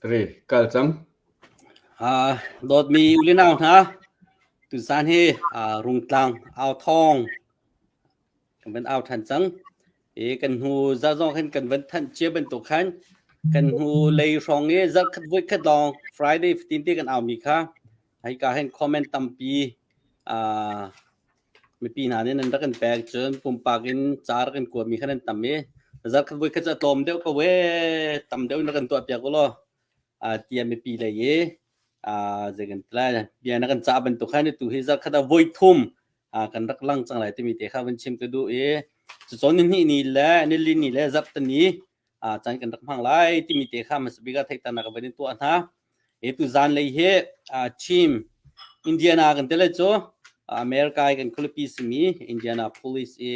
Ri, kal cang. Dawtmi ulinau hna, tuzan hi Rungtlang au thawng kan van au ṭhan cang. I kan hnu zarh zong khan kan van thanh cia bantuk khan kan hnu lei hrawng i zarh khat voi khat lawng Friday fatin te kan au mi kha hika hin comment tampi mipi hna nih nan rak kan pek cun pumpak in ca rak kan kuatmi kha nan tam i zarh khat voi khat cu a tlawm deuh ko ee tam deuh in rak kan tuah piak u law tiah mipi lei i zei kan ti lai bia na kan cah bantuk khan tu hi zarh khat ah voi thum kan rak lang cang lai timi te kha van chim ka duh i cucun ni hnih ni le nili ni le zarh tani caan kan rak hmang lai timi te kha hmasa bik ah theihternak ka van in tuah hna. Hi tu zan lei hi team Indiana kan ti lai cu America i kan khualipi simi Indianapolis i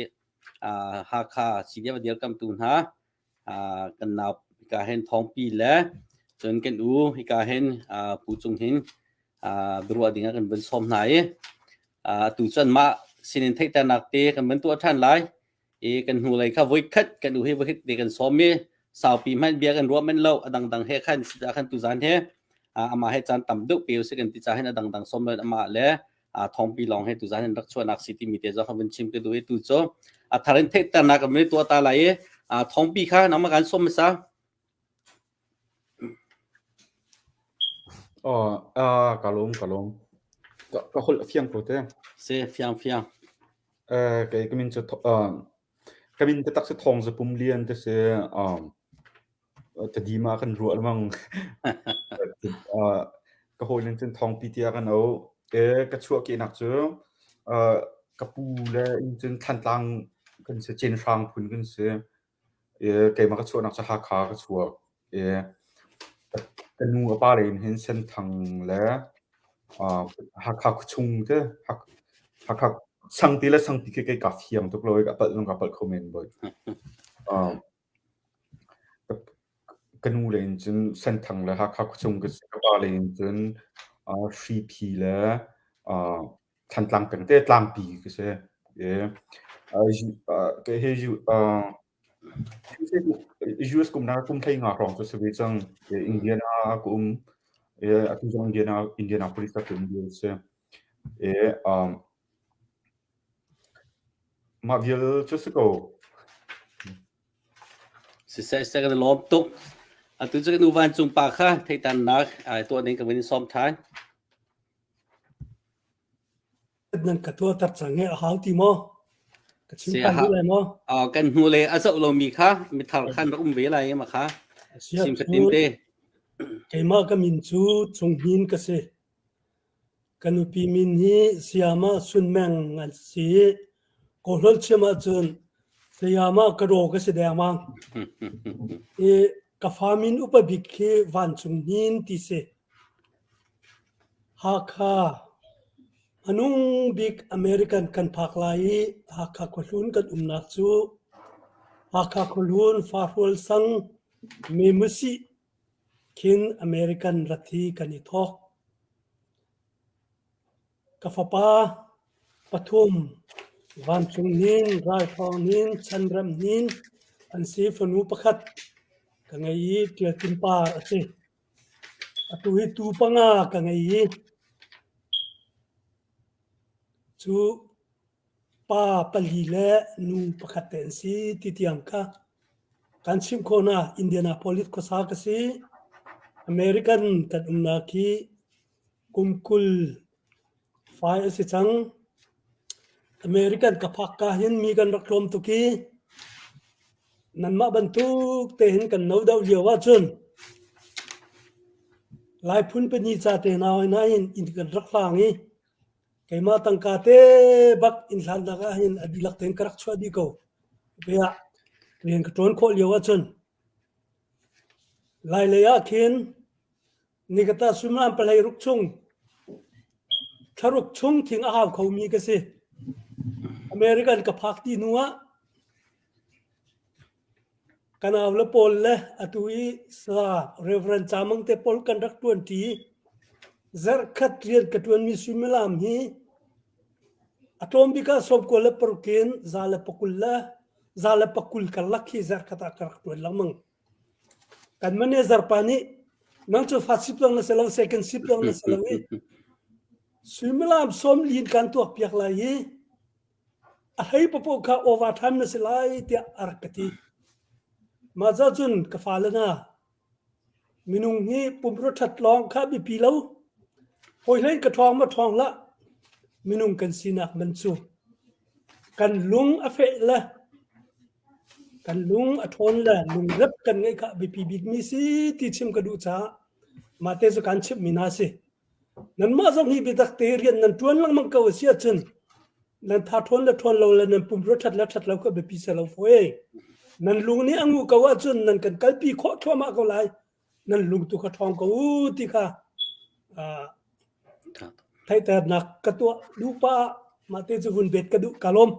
Hakha CDF a dirkamtu hna kan nau hika hin Thawngpi le cun kan u hika hin Pu Cung Hin biaruah ding ah kan vun sawm hna i atu cun mah sinin theihternak te kan van tuah ṭhan lai. I kan hnulei kha voikhat kan u hi voikhat te kan sawm i saupi hmanh bia kan ruah men lo a dangdang he khan si khan tuzan he amah he caan tam deuh pe usih kan ti ca hin a dangdang sawm lo amah le thawngpi lawng he tuzan hin rak chuahnak si timi te zong kha vun chim ka duh i tu cu a thar in theihternak kan vun tuah ta lai i thawngpi kha nangmah kan sawm hmasa. Oh, ka lawm, ka lawm. Ka holh a fiang ko te. Si, fiang, fiang. Kei ka min cu ka min taktak si Thawng Za Pum Lian ti si. Tadim ah kan ruah lengmang. Ka hawi nih cun Thawngpi tiah kan auh. Ka chuahkehnak cu ka pu le inn cun Thlantlang kan si, Cenhrang phun kan si. Keimah ka chuahnak cu Hakha ka chuak. Ka nu a pa lei in hin Senthang le Hakha khuachung te Hakha Sangte le Sangpi khi kei kaa fiang tuk lo i ka palh zong kaa palh kho men boi. Ka nu lei in cun Senthang le Hakha khuachung ka si. Ka pa lei in cun Hriphi le Thantlang peng te tlangpi ka si. US kum na kum hlei nga hrawng cu si ve cang. Indiana ka um. Atu zong Indiana Indianapolis ka um lio si. Mah vial cu si ko. Siseh siseh kan i lawm tuk. Atu cu kan u vancung pa kha theitannak tuah ding ka vun in sawm ṭhan. Nan ka tuahter cang i a hau ti maw? Ka chim ṭhan duh lai maw? Kan hnu le a zoh lomi kha mithar khan rak um ve lai ma kha. Chim fatin te. Keimah ka min cu Cung Hnin ka si. Ka nupi min hi Sayama Sun Meng an si i Kawlholh chim ahcun Sayama Karaw ka si dengmang. I ka fa min upa bik khi Vancung Hnin ti si. Hakha hmanung bik American kan phak lai i Hakha khuahlun kan umnak cu Hakha khuahlun Fahrual sang Memusih khin American rat hi kan i thawk. Ka fapa pathum Vancung Hnin, Ralthawng Hnin, Chanrem Hnin an si. Fanu pakhat ka ngei i Ṭial Tin Par a si. Atu hi tuu panga ka ngei i cu pa pali le nu pakhat te an si ti tiang kha kan chimh khawh hna. Indianapolis khuasa ka si. American kan umnak hi kum 20 fai a si cang. American ka phak ka hin mi kan rak tlawm tuk i nanmah bantuk te hin kan no deuh lio ahcun Lai phun pahnih ca te hna hoi nain inn kan rak hlang i keimah tangka te bak inn hlannak ah hin a dihlak tein ka rak chuah dih ko. Piah rian ka ṭuan khawh lio ahcun Lai lei ah khin Nikata suimilam pahlei ruk chung thlaruk chung thing a hau khomi ka si. American ka phak ti hnu ah ka nau le pawl le atu i sa Reverend Chamang te pawl kan rak ṭuan ṭi. Zarhkhat rian ka ṭuanmi suimilam hi a tlawm bik ah sawmkua le paruk in za le pakul le za le pakul karlak hi zarhkhat ah ka rak ṭuan lengmang. Kan manager pa nih. Nang cu first ship zong na si lo, second ship zong na si lo i suimilam 40 in kan tuak piak lai i a hlei papoh kha overtime na si lai tiah a rak ka ti. Mah ca cun ka fale hna minung hi pumrua ṭhat lawng kha biapi lo. Hawi hlei ka ṭhawng ma ṭhawng hlah. Minung kan sinak man cu kan lung a feh le kan lung a ṭhawn le lungrep kan ngeih kha biapi bikmi si ti chim ka duh caah mah te cu kan chimhmi hna si. Nanmah zong hi biatak te rian nan ṭuan lengmang ko a si ahcun nan tha ṭhawn le ṭhawn lo le nan pumrua ṭhat le ṭhat lo kha biapi si lo fawi. Nan lung nih a nguh ko ahcun nan kan kalpi khawh thluahmah ko lai. Nan lung tu kha ṭhawng ko u ti kha theihternak ka tuah duh pah ah mah te cu vun bet ka duh ka lawm.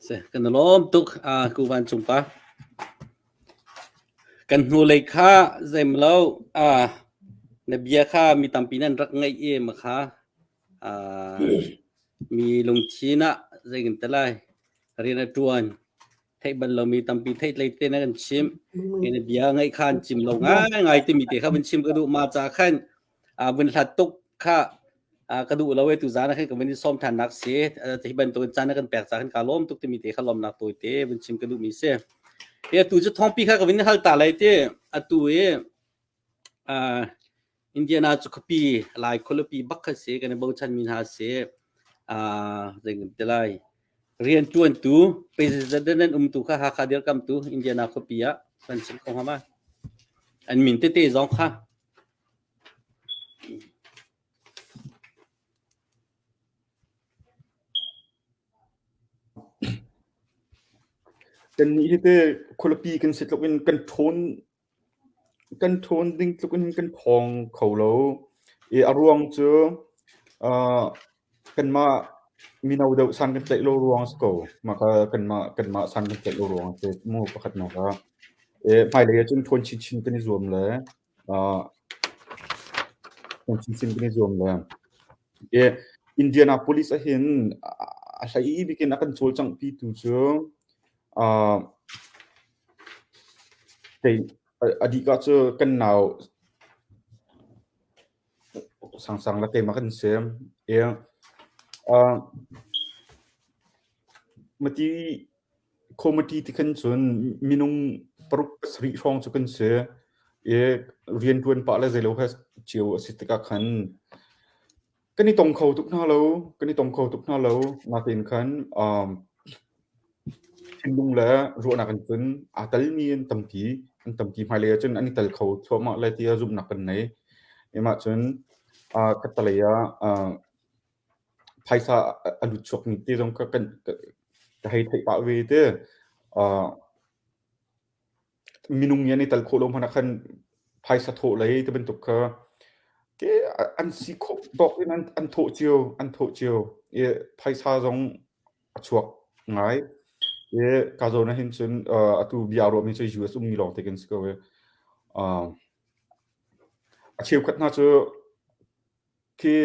Si, kan i lawm tuk ku vancung pa. Kan hnulei kha zeimlo na bia kha mi tampi nan rak ngaih i ma kha mi lungthin ah zei kan ti lai rian a ṭuan theih bal lomi tampi theih tlei te na kan chimh. Na bia ngaih kha an cim lo ngaingai timi te kha vun chim ka duh ma ca khan vun hlat tuk kha ka duh lo e tu zan ah khan ka vun i sawm ṭhan nak si hi bantukin caan na kan pek ca khan ka lawm tuk timi te kha lawmnak tawi te vun chim ka duhmi si. Hi atu cu thawngpi kha ka vun hal ta lai ti atu i Indiana cu khuapi Lai khualipi bak kha si kan i bochan mi hna si zei kan ti lai rianṭuantu president nan umtu kha Hakha dirkamtu Indiana khuapi ah kan chim kho hnga ma an min tete zong kha Kannih hi te khualipi kan si tluk in kan ṭhawn kan ṭhawn ding tluk in kan ṭhawng kho lo. I a ruang cu uh, kanmah mino deuh san kan tlaih lo ruang a si ko. Mah kha kanmah kanmah san kan tlaih lo ruang a si mu pakhatnak ah. I hmailei ah cun ṭhawn chinchin kan i zuam le Kan chinchin kan i zuam le Indianapolis ahhin a hlei bik in a kan cawlcanghpi tu cu a dihka cu kan nau Sangsang le keimah kan si. Mati Committee ti khan cun minung paruk pasarih hrawng cu kan si i rianṭuan pah le zeilo he cio a si tikah khan kan i tong kho tuk hna lo, kan i tong kho tuk hna lo. Natein khan um, thinlung le ruahnak in cun aa telmi an tampi, an tampi hmailei ah cun an i tel kho thluahmah lai tiah zumhnak kan nei. Mah cun uh, ka talei ah uh, Phaisa a lut chuakmi te zong kha kan ka hei theih pah ve te. Uh, minung nih an i tel khawh lo hmanh ah khan phaisa thawh lei ti bantuk kha ke an si khawh tawk in an, an thawh cio, an thawh cio. I phaisa zong a chuak ngai. I ka zawn ah hin cun uh, atu bia ruahmi cu US ummi lawng te kan si ko i. Uh, a cheukhat hna cu Khi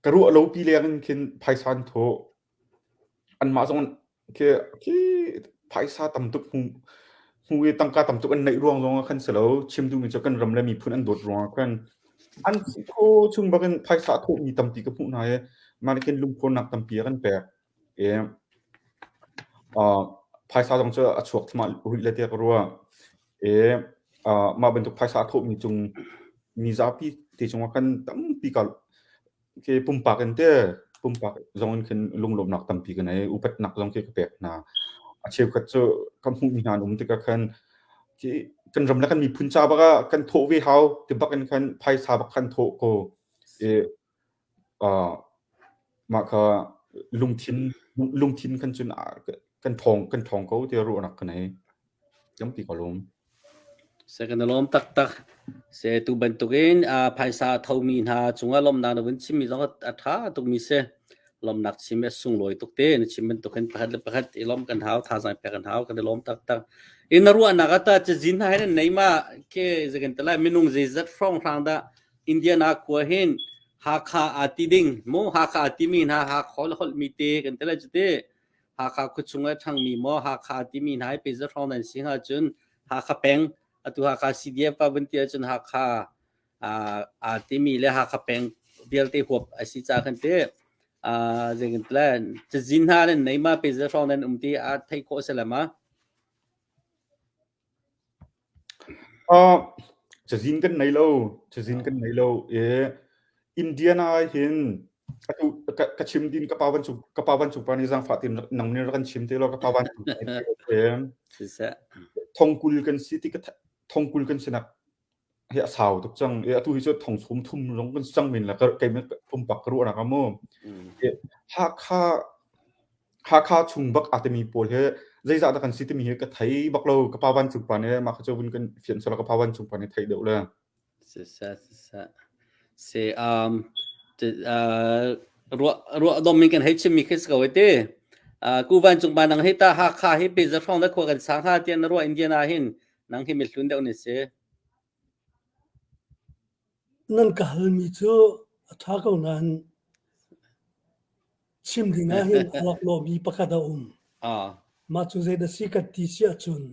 ka ruah lopi leng in khin phaisa an thawh. Anmah zong khi khi phaisa tam tuk hmu hmu i tangka tam tuk an neih ruang zong ah khan si lo. Chim duhmi cu kan ram le miphun an dawt ruang ah khan an si kho chung bak in phaisa a thawhmi tampi ka hmuh hna i mah nih khin lungthawnnak tampi a kan pek. I uh, phaisa zong cu a chuak thluahmah rih le tiah ka ruah. I uh, mah bantuk phaisa a thawhmi cung mi zapi te cungah khan tampi ka ke pumpak in te pumpak zong in khin lunglawmhnak tampi ka nei upatnak zong khi ka pek hna a cheukhat cu ka hmuhmi hna an um tikah khan khi kan ram le kan miphun ca bak ah kan thawh ve hau ti bak in khan phaisa bak khan thawh ko i uh, mah kha lungthin lungthin khan cun kan thawng kan thawng ko ti ruahnak ka nei tampi ka lawm Se kan i lawm taktak. Se tu bantukin phaisa a thomi hna cungah lawmhnak na vun chimmi zong a ṭha tukmi si. Lawmhnak chim a sunglawi tuk te. Na chim bantukin pakhat le pakhat i lawmh kan hau, thazaang pek kan hau, kan i lawm taktak. In na ruahnak ah tah cazin hna hin an nei ma? Ke zeikan ti lai minung zeizat hrawnghrang dah Indiana khua hin Hakha aa ti ding mu Hakha aa timi hna Hakha le holhmi te kan ti lai cu ti. Hakha khuachung ah ṭhangmi maw Hakha timi hna hi pezat hrawng nan si hnga cun Hakha peng Atu Hakha CDF pa vun ti ahcun Hakha aa timi le Hakha peng vialte huap a si ca khan te zeitin plan cazin hna nan nei ma pe hrawng nan um ti a theih khawh si le ma? Cazin kan nei lo. Cazin kan nei lo. I Indiana ah hin atu ka chim din ka pa van cung ka pa van cung pa nih zaangfah tein nang nih rak kan chim te law ka pa van cung pa Siseh. Thongkul kan si ti ka thongkul kan sinak hi a sau tuk cang. I atu hi cu thong sum thum zong kan si cang men la kei pumpak ka ruahnak ah mu. Hakha Hakha chung bak aa timi pawl hi zeizah dah kan si timi hi ka thei bak lo. Ka pa vancung pa nih mah kha cu vun kan fianh sawh ka pa vancung pa nih theih deuh le. Siseh siseh. Si um ruah ruah dom in kan hei chimmi khi si ko te. Ku vancung pa nang hi ta Hakha hi pe za hrawng na khua kan sang ha tian na ruah Indiana hin nang hi mihlun deuh ni si. Nan ka halmi cu a ṭha ko nain chim ding ah hin a laklawhmi pakhat a um. Mah cu zeidah si kan ti si ahcun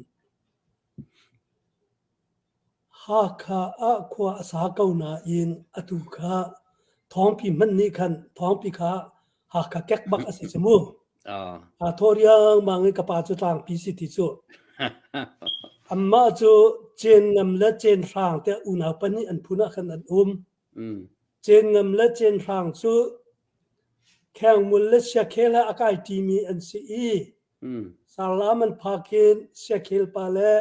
Hakha ah khua a sa ko nain atu kha thawngpi hmanh nih khan thawngpi kha Hakha kek bak a si cu mu. Aa thawh riangmang i ka pa cu tlangpi si ti cu. Anmah cu Cennam le Cenhrang tiah unau pahnih an phun ah khan an um. Cennam le Cenhrang cu Khengmul le Siakhel he a kai ṭimi an si i Sarlam an phak in Siakhel pa le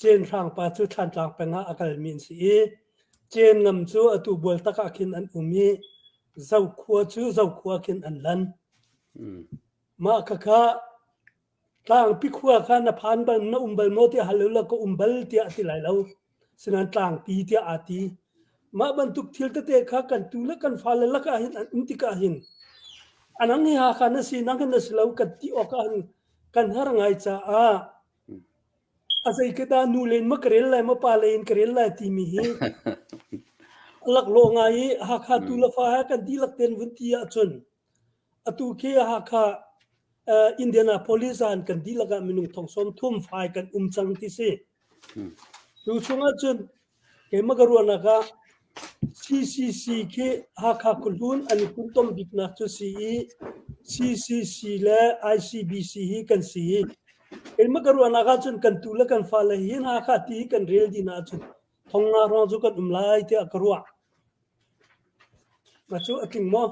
Cenhrang pa cu Thlantlang peng ah a kalmi an si i Cennam cu atu Bualtak ah khin an um i Zokhua cu Zokhua khin an lan. Mah khakha tlangpi khua kha na phan bal na um bal maw tiah hal ulaw ka um bal tiah a ti lai lo. Sinain tlangpi tiah aa ti. Mah bantuk thil tete kha kan tu le kan fale lakah hin an um tikah hin anang hi Hakha na si nang hi na si lo kan ti awk ah hin kan har ngai caah a zei ke dah nu len ma ka rel lai ma pa le in ka rel lai timi hi laklawh ngai i Hakha tu le fa he kan dihlak ten vun ti ahcun Atu khi Hakha Indianapolis ah kan dihlak ah minung thong sawm thum fai kan um cang ti si. Tu chung ahcun keimah ka ruahnak ah CCC khi Hakha khuahlun an i funtom biknak cu si i CCC le ICBC hi kan si. Keimah ka ruahnak ahcun kan tu le kan fale hin Hakha ti kan rel dih ahcun thong nga hrawng cu kan um lai tiah ka ruah. Mah cu a tling maw?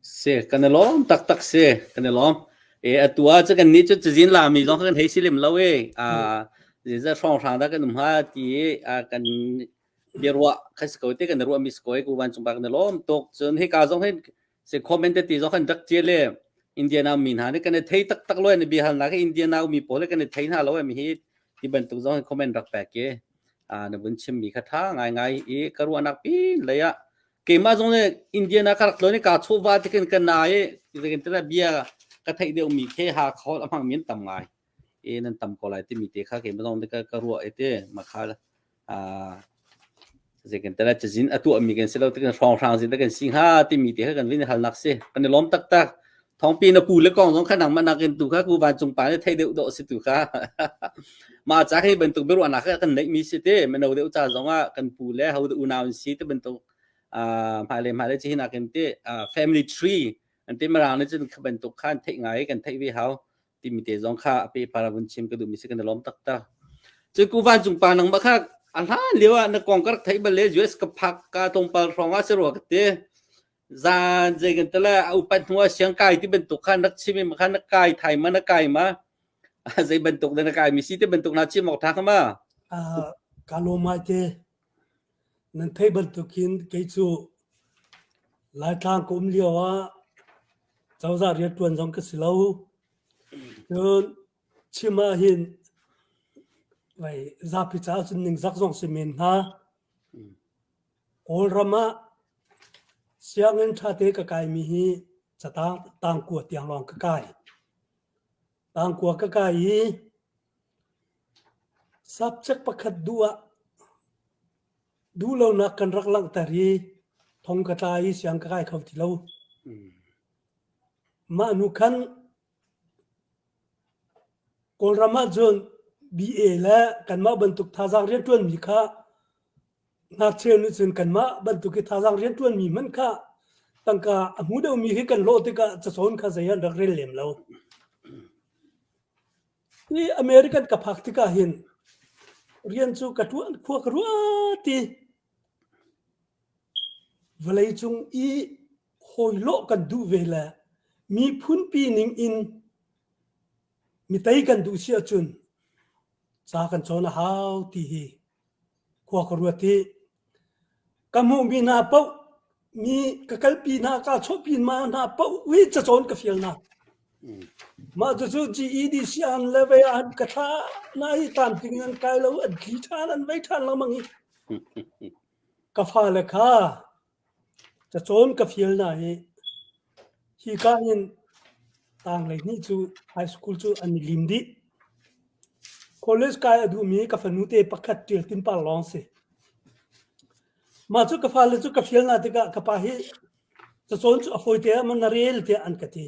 Si, kan i lawm taktak si, kan i lawm. E, atu ah cu kan nih cu cazin lami zong kan hei si lem lo e. Ah, zeizat hrawnghrang dah kan um hnga ti i kan biaruah kha si ko te kan i ruah mi si ko e ku vancung pa kan i lawm tuk. Cun hika zong hin si comment te ti zong kan rak ṭial e. Indiana mi hna nih kan i thei taktak lo e na biahalnak hi Indiana mi pawl hi kan i thei hna lo e mi hi ti bantuk zong hin comment rak pek i. Na vun chimmi kha ṭha ngaingai i ka ruahnak pin lei ah keimah zong nih Indian ah ka rak tlawn i kaa chawhva tikin ka na i zeitin bia ka theih deuhmi khi Hakha holh a hmangmi an tam ngai i nan tam ko lai timi te kha keimah zong nih ka ruah i ti mah kha zeitin cazin a tuahmi kan si lo tikin hrawnghrang zin kan si hnga timi te kha kan vin halnak si kan i lawm taktak. Thawngpi na pu le kong zong kha nangmah nakin tu kha ku vancung pa nih thei deuh dawh si tu kha. Mah ca hi bantuk biaruahnak kha kan neihmi si te mino deuh ca zong ah kan pu le ho unau an si te bantuk hmailei hmailei chi nakin te family tree an te mirang nih cun kha bantuk khan theih ngai kan theih ve hau timi te zong kha a pe para vun chim ka duhmi si kan i lawm taktak. Cu ku vancung pa nangmah kha a hlan lio ah na kong ka rak theih bal le US ka phak ka tlawmpal hrawng ah si rua ka ti. Zan zei kan tala a upat hnu ah siang kai ti bantuk khan rak chim i khan na kai thai ma na kai ma zei bantuk na kai mi si te bantuk na chim awk tha kha ma Ka lawm ngai te. Nan theih bantukin kei cu Laitlang ka um lio ah cozah rianṭuan zong ka si lo. Cun chim ah hin zapi caah cun ningzak zong si men hnga. Kawlram ah sianginn ṭhate ka kaimi hi catang tangkua tiang lawng ka kai. Tangkua ka kai i subject pakhat duh ah duhlonak kan rak langhter i thong ka tla i siang ka kai kho ti lo. Mah hnu khan Kawlram ahcun BA le kanmah bantuk thazaang rianṭuanmi kha ngakchia nih cun kanmah bantuk i thazaang rianṭuanmi hmanh kha tangka a hmu deuhmi hi kan hlawh tikah cacawn kha zei an rak rel lem lo. Hi American ka phak tikah hin rian cu ka ṭuan khua ka ruat i vawleicung i hawilawh kan duh ve le miphunpi ning in mitei kan duh si ahcun ca kan cawn a hau ti hi khua ka ruat i ka hmuhmi hna paoh mi ka kalpi hna ka chawhpi ma hna paoh hi cacawn ka fial hna. Mah cucu GED sian le vei an ka thla na i tlamtling in an kai lo an tli ṭhan an vei ṭhan lengmang i ka fale kha Cacawn ka fial hna i hika hin tanglei hnih cu high school cu an i lim dih. College kai a duhmi ka fanute pakhat Ṭial Tin Par lawng si. Mah cu ka fale cu ka fial hna tikah ka pa hi cacawn cu a fawite ah maw na rel tiah an ka ti.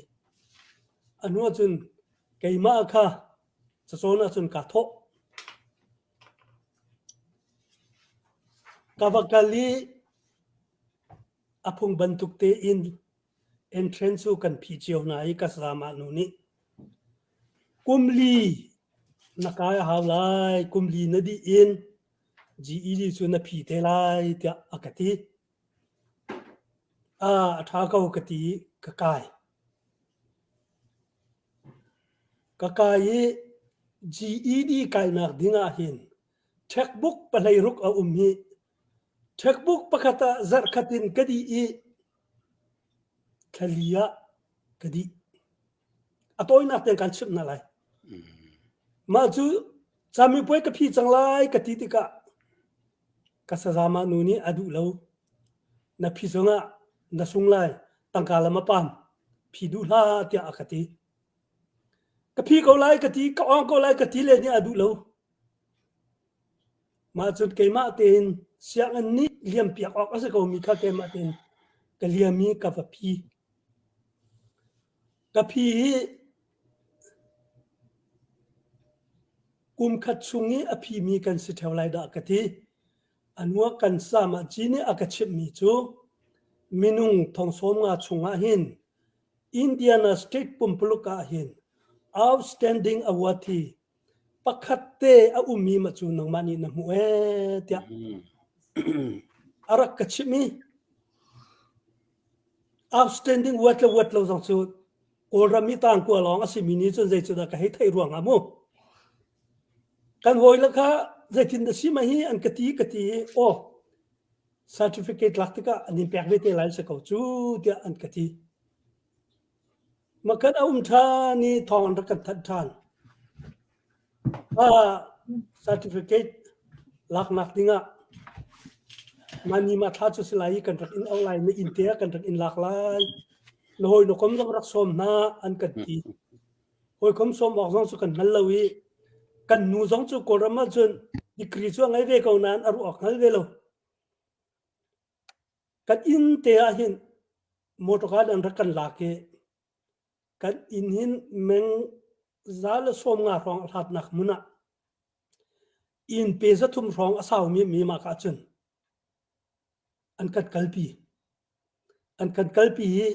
A hnu ahcun keimah kha cacawn ahcun kaa thawh. Ka va kal i a phung bantuk tein entrance cu kan phih cio hna i ka sayamah nu nih kum li na kai a hau lai, kum li na dih in GED cu na phi te lai tiah a ka ti. Ah, a ṭha ko ka ti i ka kai. Ka kai i GED kainak ding ah hin checkbook 16 a um i checkbook pakhat ah zarhkhat in ka dih i thlali ah ka dih. A tawinak tein kaan chimh hna lai. Mah cu camipuai ka phi cang lai ka ti tikah Ka sazamah nu nih a duh lo. Na phi zongah na sung lai, tangka lam a pam, phi duh hlah tiah a ka ti. Ka phi ko lai ka ti, ka awng ko lai ka ti le nih a duh lo. Mah cun keimah tein sianginn nih liam piak awk a si komi kha keimah tein ka liam i ka va phi. Ka phi hi Kum khat chung i a phimi kan si ṭheo lai dah ka ti. A hnuah kan sam ah ci nih a ka chimhmi cu minung thong 50 chungah hin Indiana State pumpuluk ah hin Outstanding Award hi pakhat te a ummi ma cu nangmah nih na hmuh ee tiah a rak ka chimh i outstanding award le award lo zong cu Kawlram i tangkua lawng a simi nih cun zei cu dah ka hei theih ruangah mu. Kan hawi le kha zeitin dah si ma hi an ka ti ka ti i aw certificate lak tikah an in pek ve te lai si ko cu tiah an ka ti. Makhat a um ṭhan i thawng an rak kan thanh ṭhan. Certificate laknak dingah mah ni mah thla cu si lai i kan rak in auh lai, na inn te ah kan rak in lak lai. Na hawi na kom zong rak sawm hna an kan ti. Hawikom sawm awk zong cu kan hngal lo i kan nu zong cu Kawlram ahcun degree cu a ngei ve ko nain a ruah awk hngal ve lo. Kan inn te ah hin motor an rak kan lak i Kan inn hin meng 150 hrawng a hlatnak hmun ah inn pe 300 hrawng a saumi mi mah ka cun an kan kalpi. An kan kalpi i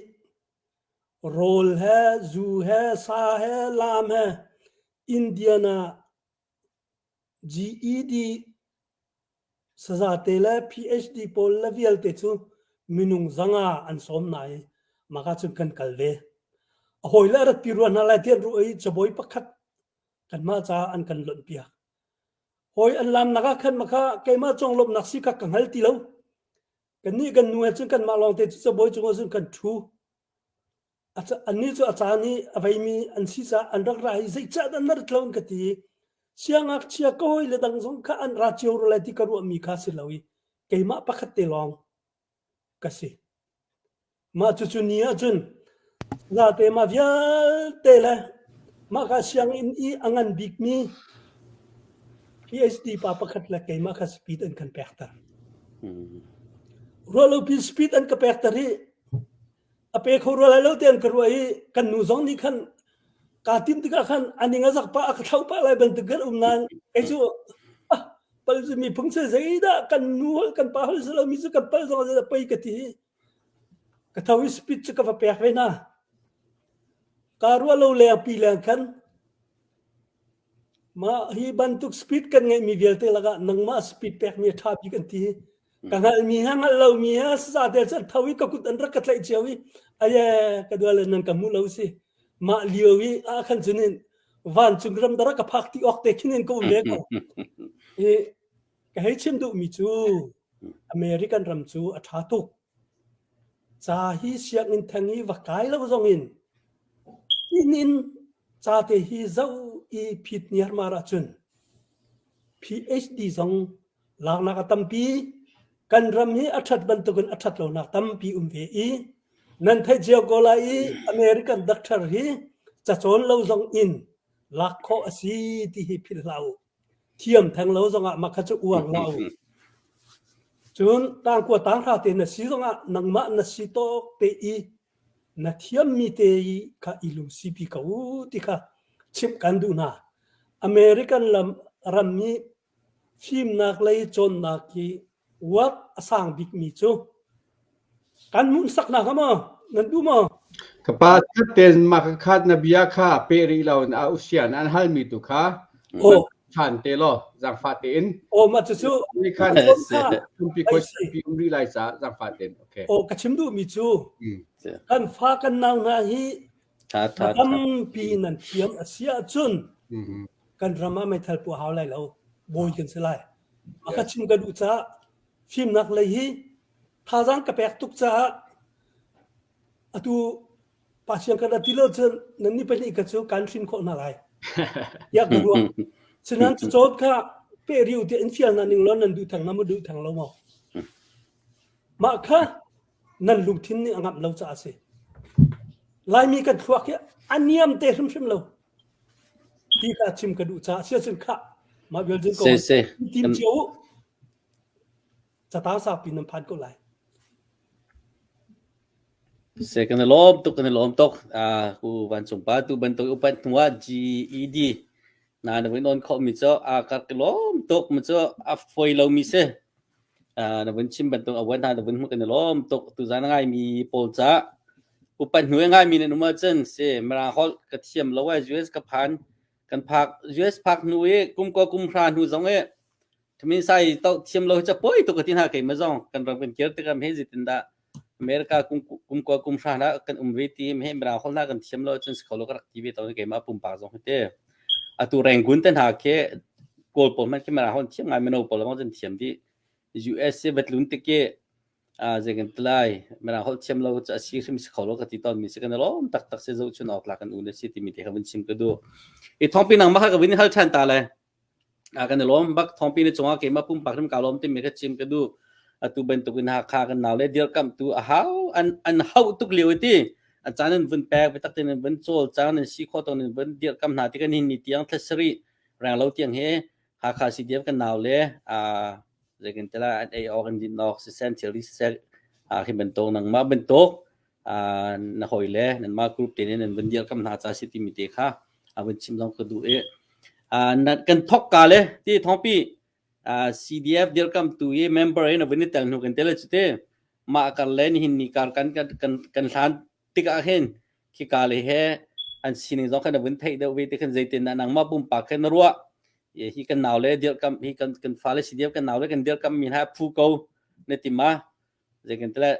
rawl he, zu he, sa he, lam he Indiana GED Sazate le PhD pawl le vialte cu minung 500 an sawm hna i mah ah cun kan kal ve. A hawile a ratpi rua hna lai ti an ruah i cabawi pakhat kanmah caah an kan lonhpiak. Hawi an lamnak ah khan makha keimah conglawmhnak si kha ka hngal ti lo. Kannih kan nu he cun kanmah lawngte cu cabawi cungah cun kan ṭhu. Annih cu a caan i a veimi an si caah an rak ra i zeicahdah na rat lo an ka ti i siangngakchia ka hawile dang zong kha an ra cio rua lai ti ka ruahmi kha si lo i keimah pakhat te lawng ka si. Mah cucu ni ahcun zate mah vialte le mah ka sianginn i a ngan bikmi PhD pa pakhat le keimah kha speed an kan pekter. Ruahlopi speed an ka pekter i a pe kho rua lai lo tiah an ka ruah i kan nu zong nih khan Kaa tim tikah khan a ning a zak pah a ka thlauh pah lai bantuk kan um nain kei cu ah pal cu miphung cu zeidah kan nu holh kan pa holh si lomi cu kan pal zong zeidah pei ka ti. Ka tho i speech cu ka va pek ve hna. Kaa ruah lo lengpi leng khan Mah hi bantuk speed kan ngeihmi vialte lakah nangmah speed pekmi a ṭha bik an ti. Ka hngalhmi he hngalh lomi he sazate cu an tho i ka kut an rak ka tlaih cio i aye ka duale nan ka hmuh lo si. Mah lio i ah khan cun in vancung ram dara ka phak ti awk te khin in ka um ve ko. I ka hei chim duhmi cu American ram cu a ṭha tuk. Ca hi sianginn theng i va kai lo zong in inn in ca te hi zoh i phit niarmar ahcun PhD zong laknak a tampi. Kan ram hi a ṭhat bantukin a ṭhat lonak tampi um ve i nan theih cio ko lai i American doctor hi cacawn lo zong in lak khawh a si ti hi philh hlah u. Thiam theng lo zongah mah kha cu uar hlah u. Cun tangkua tanghra te na si zongah nangmah na si tawk te i na thiammi te i kha i lungsipi ko u ti kha chimh kan duh hna. American lam ram i fimnak lei cawnnak hi Uap a sang bikmi cu kan hmuhsaknak hnga maw? Nan duh maw? Ka pa tein mah ka khat na bia kha pe rih lo in a usian an halmi tu kha Aw. than te law zaangfah tein. Aw mah cucu Ni khan tumpi khoi pi um rih lai ca zaangfah tein. Okay. Aw ka chim duhmi cu kan fa kan nau hna hi tampi nan thiam a si ahcun kan ram ah meithal puah hau lai lo bawi kan si lai. A ka chim ka duh caah fimnak lei hi thazaang ka pek tuk caah atu Pasian kan ti lo cun nan ni pahnih ka cu kan hrin khawh hna lai. Tiah ka ruah. Sinan cucawt kha pe riu te in fial na ning lo nan duh thang na mu duh thang lo maw? Mah kha nan lungthin nih a ngamh lo caah a si. Laimi kan thluak hi a niam te hrimhrim lo. Ti kha chim ka duh caah sia cun khah mah vial cun ko tim cio u. Catang saupi nan phan ko lai. Se kan i lawm tuk kan i lawm tuk. Ah ku vancung pa tu bantuk upat hnu ah GED na na vun on khawh mi cu a kar ka lawm tuk mu cu a foi lo mi si. Na vun chim bantuk a vuan hna na vun hmuh kan i lawm tuk tuzan a ngaimi pawl ca upat hnu i ngaimi nan um ahcun si Mirang holh ka thiam lo ai US ka phan kan phak US phak hnu i kum ko kum hra hnu zong i thamin sai to thiam lo hi ca poi tuk ka ti hna keimah zong kan ram kan kir tikah he zeitin dah America kum kum ko kum hra hna kan um ve ti he Mirang holh hna kan thiam lo cun si kho lo ka rak ti ve to keimah pumpak zong hi te atu Rangoon te hna khi Kawl pawl hmanh khi Mirang holh thiam ngai mino pawl lawng cun thiam dih. US i va tlun tik i zei kan ti lai Mirang holh thiam lo cu a si hrim si kho lo ka ti tawn mi si kan i lawm taktak si zohchun awk tlak kan u na si timi te kha vun chim ka duh. I thawngpi nangmah kha ka vun hal ṭhan ta lai. Kan i lawm bak thawngpi na cungah keimah pumpak hrim kaa lawm timi kha chim ka duh. Atu bantukin Hakha kan nau le dirkamhtu a hau an an hauh tuk lio i ti a caan in vun pek biatak tein in vun cawl caan in si khawh tawk in vun dirhkamh hna ti kan hin ni tiang thla sarih renglo tiang hi Hakha CDF kan nau le zei kan ti lai an ei awk an din awk siseh an thilri siseh khi bantuk nangmah bantuk na hawi le nanmah group te nih nan vun dirhkamh hna ca si timi te kha a vun chim zong ka duh i kan thok ka le ti thawngpi CDF dirkamtu i member in a vun i tel hnu kan tel cu te mah kar le nihin ni kar kan kan kan hlan tikah hin khika le he an sining zong khan a vun theih deuh ve ti khan zeitin dah nangmah pumpak khan na ruah hi kan nau le dirkam hi kan kan fale CDF kan nau le kan dirkam mi hna phu ko na ti ma zei kan tila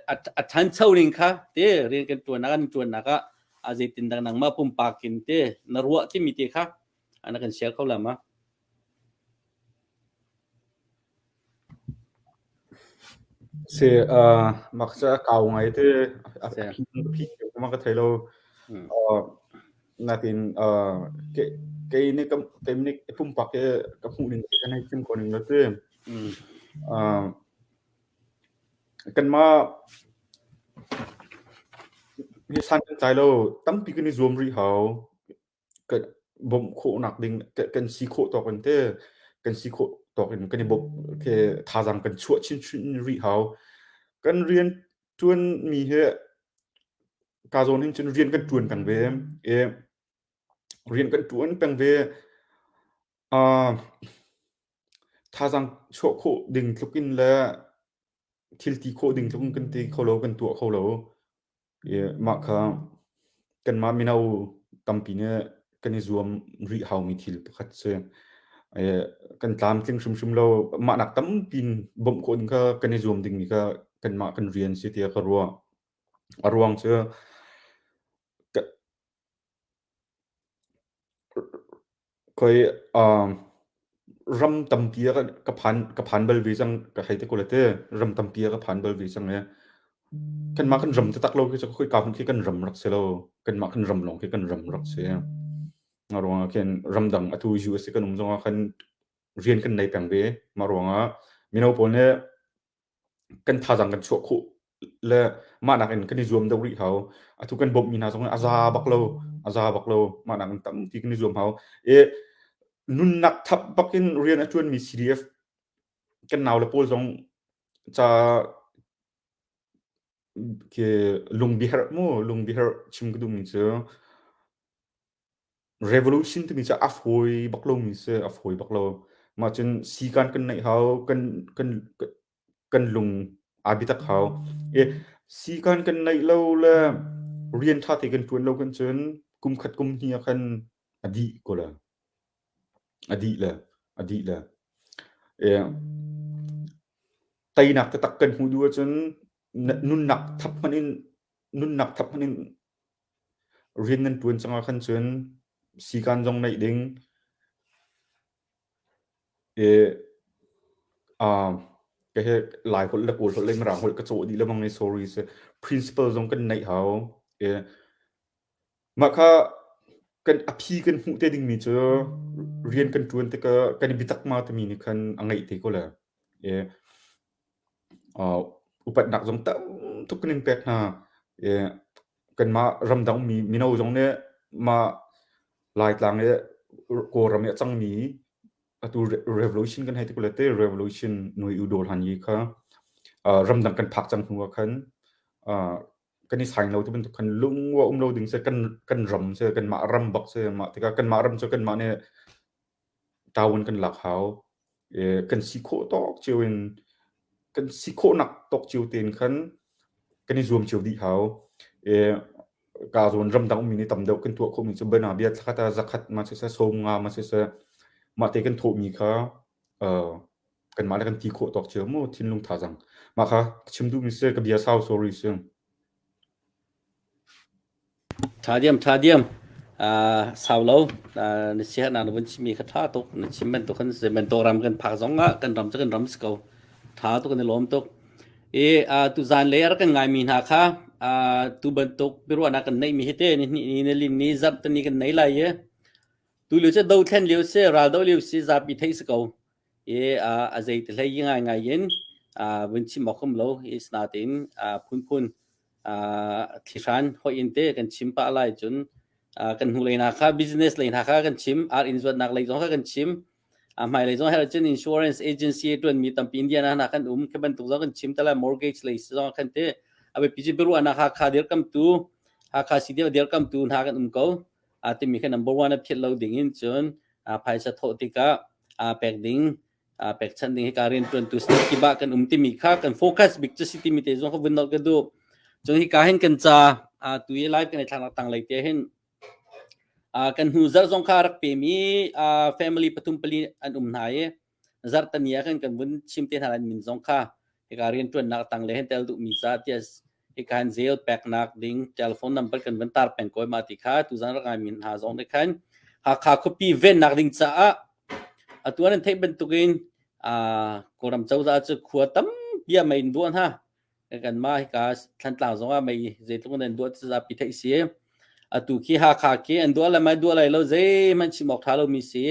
a ṭhancho ning kha te rian kan ṭuan nak an ṭuan nak ah a zeitin dah nangmah pumpak in te na ruah timi te kha ana kan share kho la ma Si mak cu a kau ngai te a phi ma ka thei lo. Natin kei nih kei nih pumpak i ka hmuh ning kan hei chim ko ning lo ti. Kanmah hi san kan tlai lo tampi kan i zuam rih hau. Kan bawmh khawhnak ding kan si khawh tawk in te kan si khawh tawk in kan i bawmh khi thazaang kan chuah chinchin rih hau. Kan rian ṭuanmi hi ka zawn hin cun rian kan ṭuan peng ve i. Rian kan ṭuan peng ve. Uh, thazaang chuah khawh ding tluk in le thil ti khawh ding tluk in kan ti kho lo, kan tuah kho lo. I mah kha kanmah mino tampi nih kan i zuam rih haumi thil pakhat si. I kan tlamtling hrimhrim lo. Mah nak tampi in bawmh khawh ding kha kan i zuam dingmi kha kanmah kan rian si tiah ka ruah. A ruang cu Khoi ram tampi ah ka phan ka phan bal ve cang ka hei ti ko lai ti. Ram tampi ah ka phan bal ve cang i kanmah kan ram taktak lo khi cu khoika hmanh khi kan ram rak si lo. Kanmah kan ram lawng khi kan ram rak si. Mah ruangah khin ramdang atu USA kan um zongah khan rian kan nei peng ve. Mah ruangah mino pawl nih kan thazaang kan chuah khawh le mah nakin kan i zuam deuh rih hau. Atu kan bawmhmi hna zong hi a za bak lo, a za bak lo. Mah nakin tampi kan i zuam hau. I nunnak thap bakin rian a ṭuanmi CDF kan naule pawl zong ca khi lungbiaherh mu, lungbiaherh chim ka duhmi cu Revolution timi cu a fawi bak lomi si, a fawi bak lo. Mah cun sikaan kan neih hau, kan kan kan lung aa biatak hau. I sikaan kan neih lo le rian ṭha te kan ṭuan lo kan cun kum khat kum hnih ah khan a dih ko la. A dih le, a dih le. I teinak taktak kan hmuh duh ahcun nunnak thap hmanh in nunnak thap hmanh in Rian nan ṭuan cang ah khan cun sikaan zong neih ding, i ka hi Laiholh le Kawlholh le Mirang holh ka cawh dih lengmang i sorry si. Principal zong kan neih hau. I mah kha kan a phi kan hmuh te dingmi cu rian kan ṭuan tikah kan i biatak ma timi nih khan a ngeih te ko le. I upatnak zong tam tuk kan in pek hna. I kanmah ramdang mi mino zong nih mah Laitlang i Kawlram i a cangmi atu revolution kan hei ti ko le te revolution nui u dawr han yi kha ramdang kan phak cang hnu ah khan kan i saing lo ti bantuk khan lungwa um lo ding se kan kan ram se kanmah ram bak se mah tikah kanmah ram cu kanmah nih ṭawan kan lak hau. Kan si khawh tawk cio in kan si khawhnak tawk cio tein khan kan i zuam cio dih hau. Ka zawn ramdang ummi nih tam deuh kan tuah khawhmi cu bia thlakhat ah zakhat ma siseh sawmnga ma siseh mah te kan thawhmi kha kanmah le kan ti khawh tawk cio mu thinlung thazaang. Mah kha ka chim duhmi si ka bia sau sorry si. Ṭha diam, ṭha diam. Sau lo. Na siaherhnak na vun chimmi kha ṭha tuk. Na chim bantuk khan zei bantuk ram kan phak zong ah kan ram cu kan ram si ko. Ṭha tuk kan i lawm tuk. I tuzaan lei a rak kan ngaimi hna kha tu bantuk biaruahnak kan neihmi hi te ni hnih ni ni lin ni zarh tani kan nei lai i tu lio cu dothlen lio si ral do lio si zapi theih si ko. I a zei te hlei ngaingai in vun chim awk um lo. I sinain phunphun thlihran hoih in te kan chim pah lai cun kan hnu lei hna kha business lei hna kha kan chim ar inn zuatnak lei zong kha kan chim a hmai lei zong her cun insurance agency tuanmi tampi Indiana hna kan um khi bantuk zong kan chim tala mortgage lei zong kan te a biapi cu biaruahnak Hakha dirkamtu Hakha CDF dirkamtu hna kan um ko a timi kha number one a phiat lo ding in cun phaisa thawh tikah pek ding pekchanh ding hika rianṭuantu state kip ah kan um timi kha kan focus bik cu si timi te zong kha vun nolh ka duh. Cun hika hin kan ca tu i live kan i thlaknak tanglei te hin kan hnu zarh zong kha rak pemi family pathum pali an um hna i zarh tani ah khan kan vun chim te hna lai min zong kha hika rianṭuannak tanglei hin tel duhmi ca tiah hika hin zel peknak ding telephone number kan vun tar peng ko ma ti kha tuzan rak ngai min hna zong nih khan Hakha khuapi vennak ding caah atu an theih bantukin Kawlram cozah cu khua tampi ah mei in duah hna. Kanmah hika Thlantlang zong ah mei zeitluk in an duah ti zapi theih si. Atu khi Hakha khi an duah lai mai duah lai lo zeihmanh chim awk ṭha lomi si.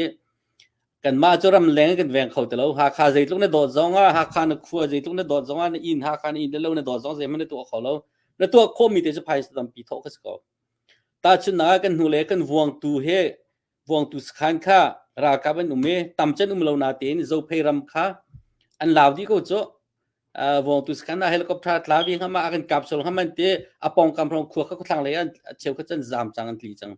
Kanmah cu ramleng kan veng kho ti lo. Hakha zeitluk na dawt zong ah Hakha na khua zeitluk na dawt zong ah na inn Hakha na inn le lo na dawt zong zeihmanh na tuah kho lo. Na tuah khawhmi te cu phaisa tampi thawh kha si ko. Tahchunhnak ah kan hnulei kan vuangtu he vuangtu sakhan kha ralkap an um i tam cen um lo natein Zophei ram kha an lau dih ko cu. Uh, vuangtu sakhan ah helicopter tla vi ngam ah kan kap sol ngam an ti a pawngkam hrawng khua kha thlang lei an cheu kha chan zam cang an tli cang.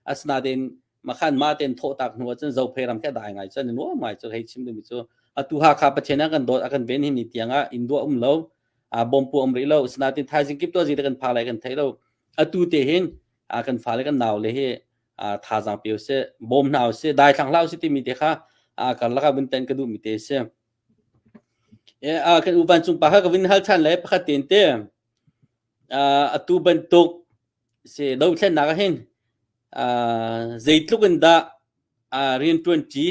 Asinain. Makhan ma ten thawh tak hnu ahcun Zophei ram khi a dai ngai cu an i nuam ngai cu hei chim duhmi cu atu Hakha Pathian a kan dawt a kan ven hi ni tiang ah inn duah um lo a bom pu um rih lo sinatin thaizing kip tuah zi kan pha lai kan thei lo atu te hin a kan fale kan nau le hi a thazaang pe usih bawm hna usih daithlang hlah usih timi te kha a karlak ah vun ten ka duhmi te si e a kan u vancung pa kha ka vun hal than le pakhat ten te atu bantuk si dothlennak ah hin zeitluk in dah rianṭuan ṭi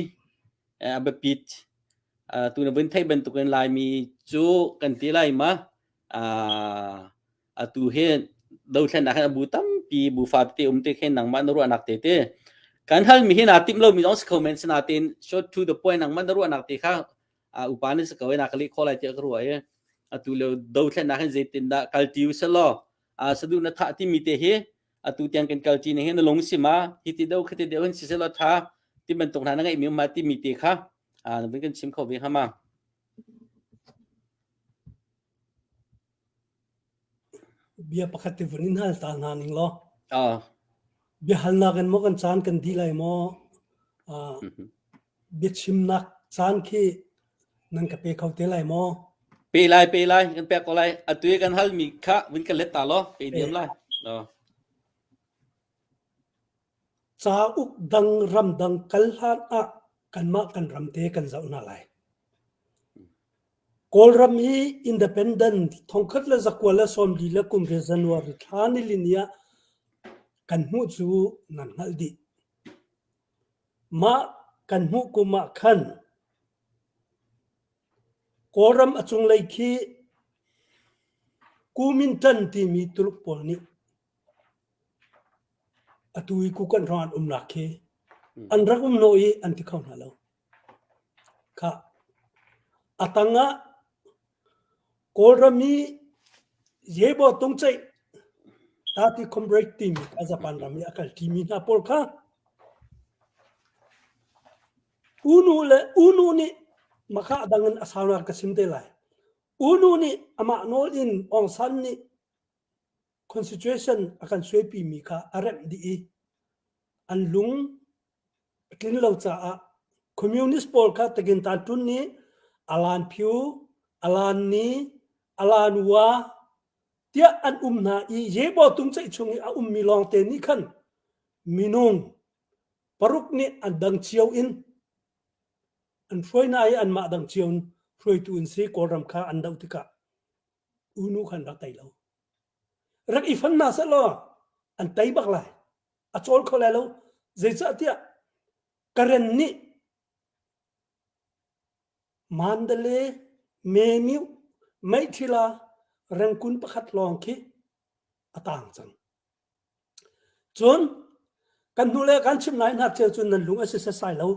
a biapit tu na vun theih bantukin Laimi cu kan ti lai ma atu hi dothlennak hin a bu tampi bu fa tete um te khin nangmah na ruahnak te te kan halmi hi naa timh lomi zong si kho men sinain short to the point nangmah na ruahnak te kha upa na si ko i na ka leh khawh lai tiah ka ruah i atu lio dothlennak hin zeitindah kalti usih law saduh na thah timi te hi atu tiang kan kalti ning hi na lung si ma hi ti deuh khati deuh hin si selaw tha ti bantuk hna na ngeihmi um ma timi te kha na vun kan chim kho ve hnga ma? Bia pakhat te vun in hal ta hna ning law. Biahalnak in maw kan caan kan dih lai maw? Biachimnak caan khi nan ka pe kho te lai maw? Pe lai, pe lai, kan pek ko lai. Atu i kan halmi kha vun kan let ta law, pe diam lai. Cauk dang ramdang kal hlan ah kanmah kan ram te kan zoh hna lai. Kawlram hi independent 1944 January thla nilini ah kan hmuh cu nan hngalh dih. Mah kan hmuh kum ah khan Kawlram a cunglei khi Kuomintang timi Tuluk pawl nih atu i Kukan hrawng an umnak khi an rak um hnawh i an ti kho hna lo. Khah. A tang ah Kawlram i Yebaw tungceih Tati Comrade timi kha Japan ram i a kal ṭimi hna pawl kha Unu le Unu nih makha a dang in a saunak ka chim te lai. Unu nih amah nawl in Aung San nih constitution a kan suaipimi kha a remh dih i an lung a tlin lo caah communist pawl kha Takin Tan Tun nih Alan Phyu, Alan Ni, Alan Wa tiah an um hna i Yebaw tungceih chung i a ummi lawngte nih khan minung paruk nih an dang cio in an hruai hna i anmah dang cio in hruaitu in si Kawlram kha an doh tikah unu khan rak tei lo. Rak i fon hna seh law an tei bak lai. A cawl kho lai lo. Zeicahtiah Karen nih Mandalay, Memyu, Meithila, Rengkun pakhat lawng khi a tang cang. Cun kan hnu le kan chim lai hna ceu cun nan lung a si setsai lo.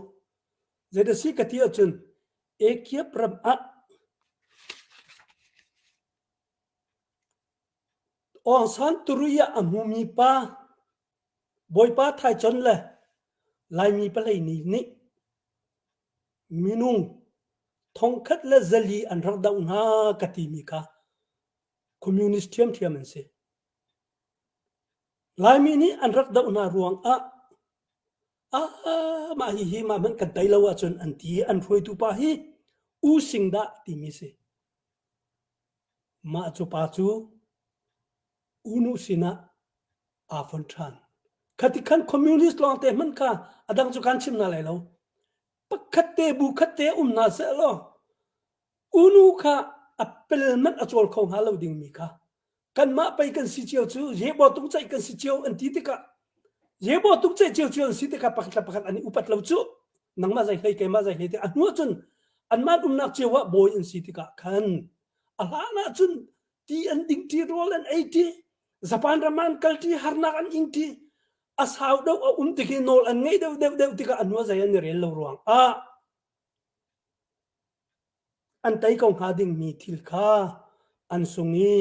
Zeidah si ka ti ahcun Ekiap ram ah Aung San Turui ah a hmumi pa Bawipa Thaichon le Laimi palei nih nih minung thongkhat le zali an rak doh hna ka timi kha communist ṭhiamṭhiam an si. Laimi nih an rak doh hna ruangah ah mah hihi mah hmanh kan tei lo ahcun an ti i an hruaitu pa hi U Sing dah timi si. Mah cu pa cu U Nu sinah aa fon ṭhan. Khati khan communist lawngte hmanh kha a dang cu kan chim hna lai lo. Pakhat te bu khat te um hna seh law U Nu kha a pel hmanh a cawl kho hnga lo dingmi kha kanmah pei kan si cio cu Yebaw tungceih kan si cio an ti tikah Yebaw tungceih cio cio an si tikah pakhat le pakhat an i upat lo cu nangmah zei hlei keimah zei hlei ti a hnu ahcun anmah umnak cio ah bawi an si tikah khan a hlan ahcun ti an ding ṭi rawl an ei ṭi Japan ram ah an kal ṭi harnak an ing ṭi a sau deuh a um tik i nawl an ngeih deuh deuh deuh tikah a hnu ah zei an i rel lo ruang ah An tei ko hnga dingmi thil kha an sung i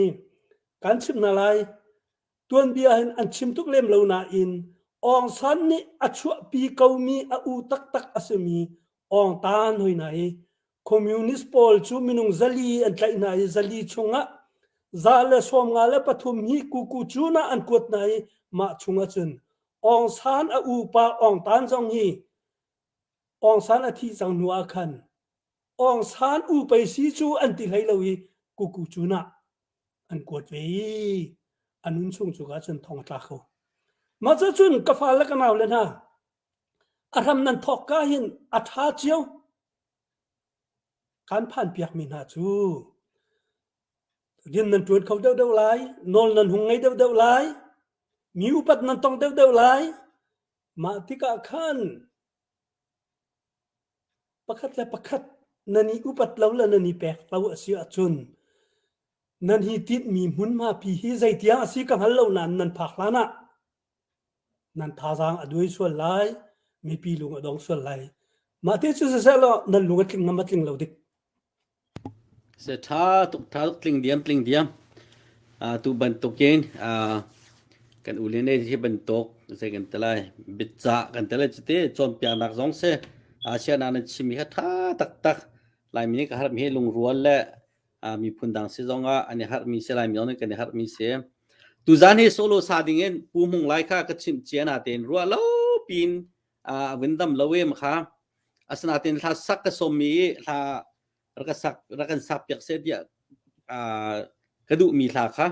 kan chimh hna lai. Tuanbia hin an chim tuk lem lo nain Aung San nih a chuahpi komi a u taktak a simi Aung Tan hoi hna hi Communist pawl cu minung zali an tlaih hna i zali chungah 153 hi kuku cun ah an kuat hna i mah chungah cun. Aung San a upa Aung Tan zong hi Aung San a thih cang hnu ah khan Aung San u pei si cu an ti hlei lo i kuku cun ah an kuat ve i a nun chung cu ka cun thong a tla kho. Mah cu cun ka fa le ka nau le hna a hram nan thawk ka hin a ṭha cio kan phan piakmi hna cu rian nan ṭuan kho deuhdeuh lai, nawl nan hung ngei deuhdeuh lai, mi upat nan tong deuhdeuh lai. Mah tikah khan pakhat le pakhat nan i upat lo le nan i pek lo a si ahcun nan hi tinhmi hmunhma pi hi zeitiang a si ka hngal lo nain nan phak hlan ah nan thazaang a duai sual lai, mipi lung a dong sual lai. Mah te cu siseh law nan lung a tling ngam a tling lo dik. Se ṭha tuk ṭha tuk tling diam tling diam. Tu bantukin kan u le ne hi bantuk zei kan ti lai biacah kan ti lai cuti cawnpiaknak zong si Asiana nan chimmi kha ṭha taktak Laimi nih ka harmi hi lungrual le miphun dang si zongah an i harhmi si Laimi zong nih kan i harhmi si. Tuzan hi solo sa dingin Pu Hmung Lai kha ka chimh cia natein ruah lo piin a vun dam lo em kha. Asinain hla sak ka sawmmi i hla rak ka sak rak kan sak piak seh tiah ka duhmi hla kha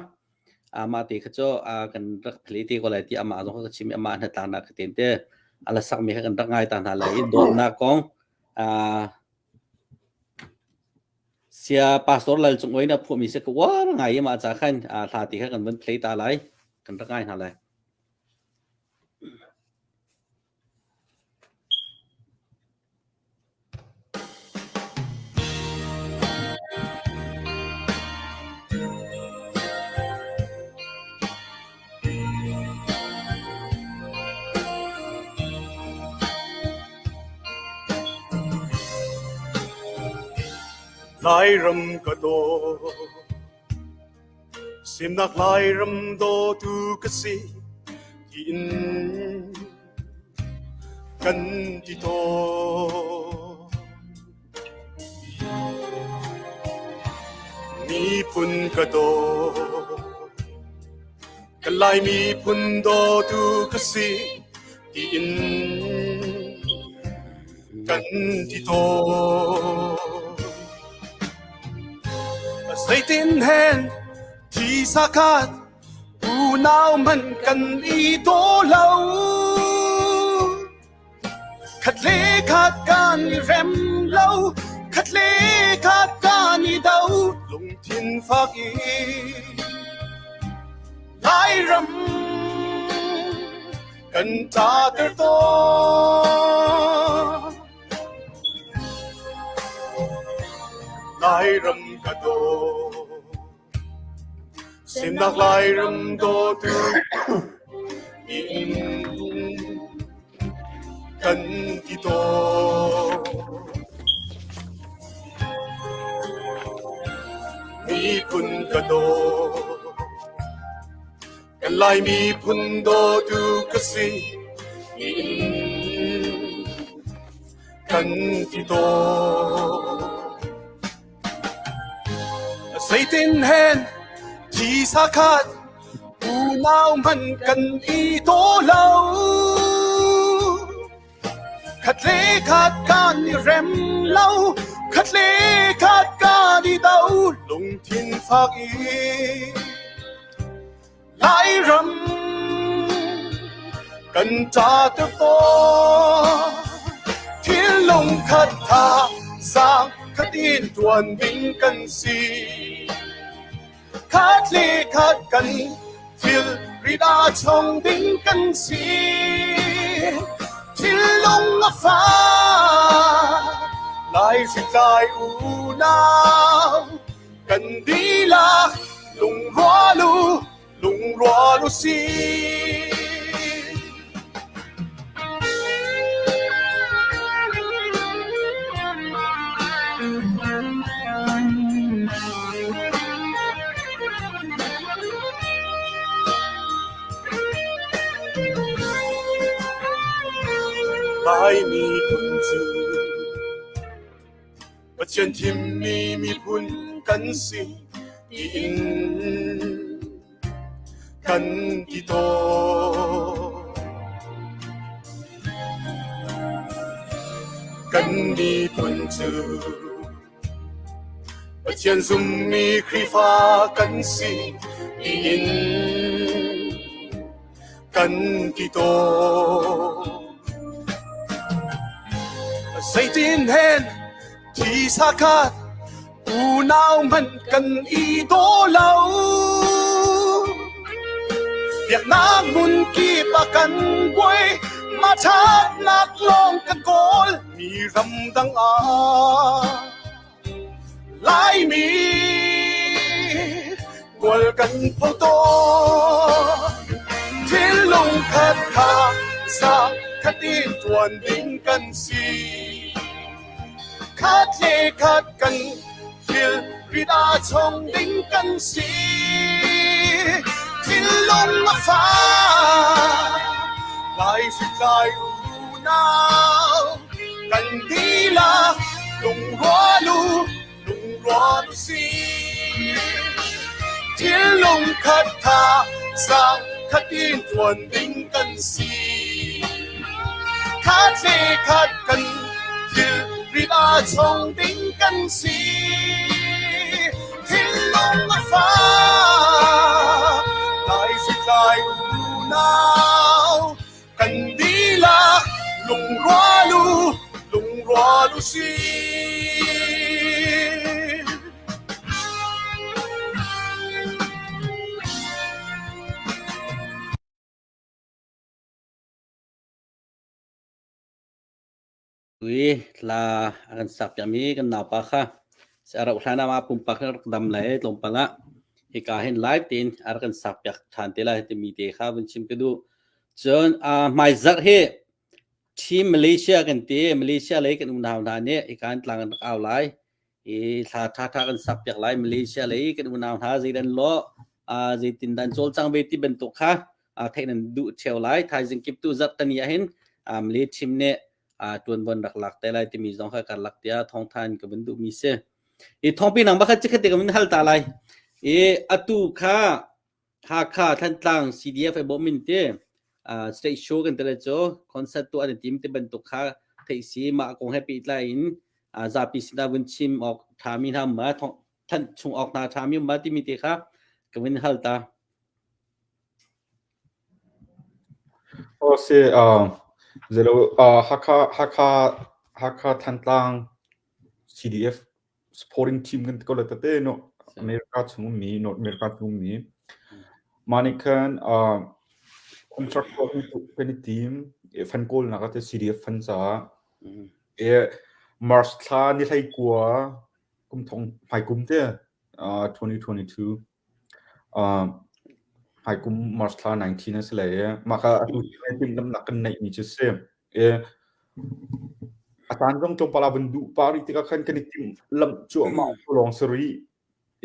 mah te kha cu kan rak play te ko lai ti amah zong kha ka chim i amah hnatlaknak ka ten te ala sakmi kha kan rak ngai ta hna lai i dawtnak kong sia pastor Lal Cung Oi na phuahmi se ka uar ngai i mah ca khan hla ti kha kan van play ta lai kan rak ngai hna lai. Lairam ka daw Semnak Lairam dawtu ka si tiin kan ti tawn. Miphun ka daw, ka Lai miphun dawtu ka si tiin kan ti tawn. Zeitin hen thi sakhat unau man kan i daw lo. Khat le khat kan i rem lo, khat le khat kan i do, lungthin fak i Lairam kan ta ter tawn. Lairam ka daw, Semnak Lairam dawtu in kan ti tawn. Miphun ka daw, kan Lai miphun dawtu ka si in kan ti tawn. Zeitin hen thi sakhat unau man kan i daw lo. Khat le khat kan i rem lo, khat le khat kan i do, lungthin fak i Lairam kan ca te tawn. Thinlung khat tha sang khat in tuan ding kan si. Khat le khat kan thil rida chong ding kan si. Thinlung a fa lai hritlai unau kan dihlak lungrual u lungrual u si. Lai miphun cu Pathian thimmi miphun kan si tiin kan ti tawn. Kan miphun cu Pathian zummi Khrihfa kan si tiin kan ti tawn. Zeitin hen thisa khat unau hmanh kan i daw lo. Biaknak hmun kip ah kan buai, mah ṭhatnak lawng kan kawl mi ramdang ah. Laimi kual kan pho tawn. Thinlung khat kha za khat in ṭuan ding kan si. Khat le khat kan thil rit ah chong ding kan si. Thinlung a fak, lai hritlai unau kan dihlak lungrual u, lungrual u si. Thinlung khat tha sang khat in ṭuan ding kan si. Khat le khat kan thil rit ah chong ding kan si. Thinlung a fak, lai hritlai unau kan dihlak lungrual u, lungrual u si. Tui hla a kan sakpiakmi kan naupa kha a rauh hlan ah mah pumpak in a rak dam lai tlawmpal ah hika hin live tein a rak kan sakpiak ṭhan te lai timi te kha vun chim ka duh. Cun hmaizarh hi Team Malaysia kan ti. Malaysia lei kan unau hna nih hika in tlang an rak au lai. I thla ṭhaṭha kan sakpiak lai. Malaysia lei kan unau hna zeidan law zeitindah an cawlcang ve ti bantuk kha theih nan duh ṭheo lai. Thaizing kip tu zarh tani ah hin Malay team nih ṭuanvo rak lak te lai timi zong kha karlak tiah thawngtha in ka vun duhmi si. I thawngpi nang bakhat cikhat te ka vun hal ta lai. I atu kha Hakha Thantlang CDF ai bawm in ti state show kan tele cu concert tu an tim ti bantuk kha theih si mah kong he pehtlai in zapi sinah vun chim awk ṭhami hna ma thanh chung awk hna ṭhami ma timi te kha ka vun hal ta. Aw si, zelo Hakha Hakha Hakha Thantlang CDF supporting team kan ti ko le tete no America chung ummi North America chung ummi mah nih khan contract kan i team fan kawlnak ah te CDF fan caah e March thla ni hlei kua kum thong hmai kum te 2022 hmai kum March thla 19 a si lai i mah kha atu timhlamhnak kan neihmi cu si. I a caan zong tlawmpal ah vun duh pah rih tikah khan kan i timhlamh cuahmah lawng si rih.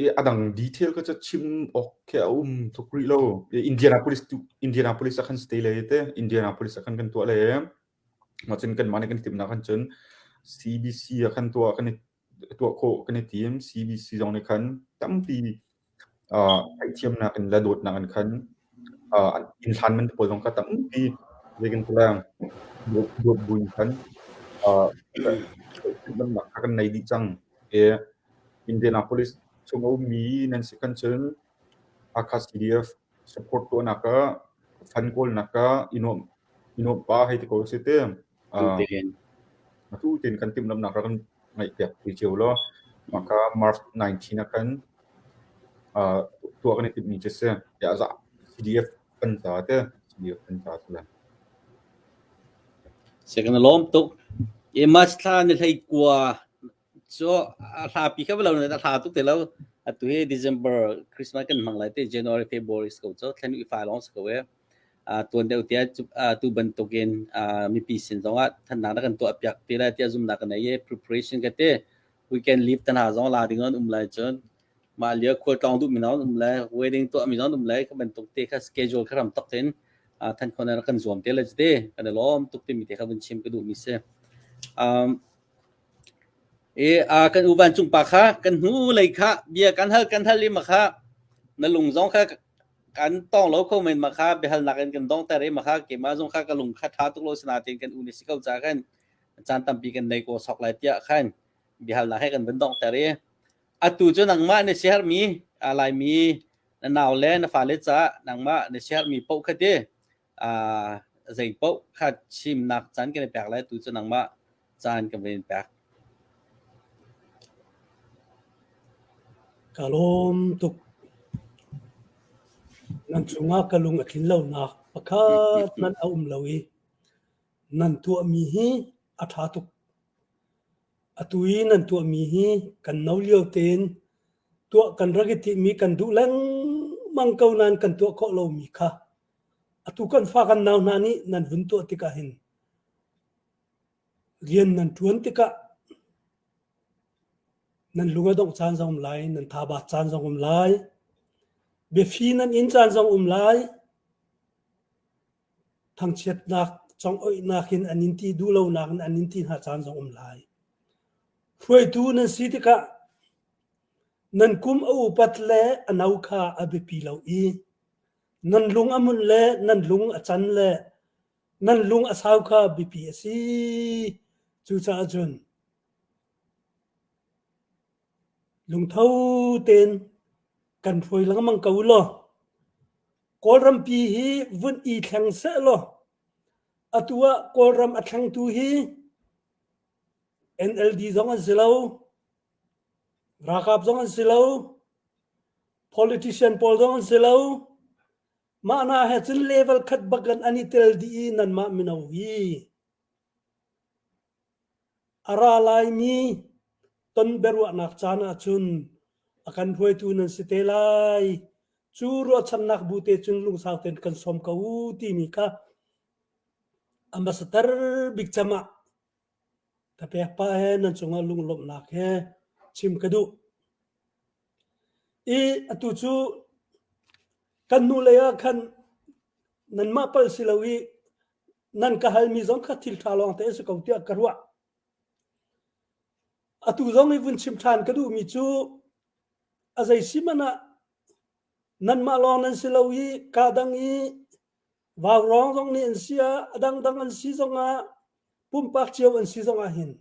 I a dang detail kha cu chim awk khi a um tuk rih lo. I Indianapolis tu Indianapolis ah khan stay le te Indianapolis ah khan kan tuah le mah cun kanmah nih kan i timhnak khan cun CBC ah khan tuah kan i tuah khawh kan i tim. CBC zong nih khan tampi theihthiamnak in le dawtnak in khan inn hlan man te pawl zong kha tampi zei kan ti lai dawt buin khan bannak kha kan nei dih cang. I Indianapolis chung a ummi nan si khan cun Hakha CDF support tuahnak ah fund kawlnak ah i nuamh i nuamh pa hei ti ko si te. Atu tein kan timhlamhnak rak kan ngaihpiak ve cio law mah kha March 19 ah khan tuah kan i timhmi cu a si. CDF kan ca te CDF kan ca si lai. Si kan lawm tuk. I March thla ni hlei kua cu a hlapi kha lo na hla tuk te lo. Atu hi December Christmas kan hmang lai te January February ko cu thlen i fa lawng si ko e. Tuan deuh tiah tu bantukin mipi sin zongah thannak na kan tuah piak te lai tiah zumnak kan nei i preparation ka te weekend leave tan ha zong la ding an um lai cun mah lio khualtlawng duh mi an um lai wedding tuah mi an um lai ka bantuk te kha schedule kha ram tok tin than khon kan zuam te le te kan i lawm tuk ti mi te kha vun chim ka duh mi si e kan u van cung pa kha kan hnu lei kha bia kan hal kan hal i ma kha na lung zong kha kan tong lo kho men ma kha biahalnak in kan dongter i ma kha keimah zong kha ka lung kha ṭha tuk lo sinain kan u ni si ko ca khan. Caan tampi kan nei ko sok lai tiah khan biahalnak he kan vun donghter i atu cu nangmah na siaherhmi Laimi na nau le na fale caah nangmah na siaherhmi paoh kha ti zei paoh kha chimnak caan kan i pek lai tu cu nangmah caan kan vun in pek. Ka lawm tuk. Nan cungah ka lung a tlin lonak pakhat hmanh a um lo i nan tuahmi hi a ṭha tuk. Atu i nan tuahmi hi kan no lio tein tuah kan rak i timhmi kan duh lengmang ko nain kan tuah khawh lomi kha atu kan fa kan nau hna nih nan vun tuah tikah hin rian nan ṭuan tikah nan lung a dongh caan zong um lai, nan thabat caan zong um lai, biafi nan in caan zong um lai. Thangchiatnak, congoihnak in an in ti duhlonak in an in ti hna caan zong um lai. Hruaitu nan si tikah nan kum a upat le a no kha a biapi lo i nan lung a munh le nan lung a can le nan lung a sau kha biapi a si. Cucaah cun lungtho tein kan hruai lengmang ko u law Kawlrampi hi vun i thleng sehlaw atu ah Kawlram a thlengtu hi NLD zong an si lo, ralkap zong an si lo, politician pawl zong an si lo. Mah hna he cun level khat bak in an i tel dih i nanmah mino hi A ra laimi ton biaruahnak caan ahcun a kan hruaitu nan si te lai. Cu ruahchannak bu te cun lungsau tein kan sawm ko u timi kha a hmasater bik cem ah ka pek pah he nan cungah lunglawmhnak he chim ka duh. I atu cu kan hnulei ah khan nanmah palh si lo i nan ka halmi zong kha thil ṭha lawng te a si ko tiah ka ruah. Atu zong i vun chim ṭhan ka duhmi cu a zei si hmanh ah nanmah lawng nan si lo i kaa dang i vaurawng zong nih an si ah a dangdang an si zongah pumpak cio an si zongah hin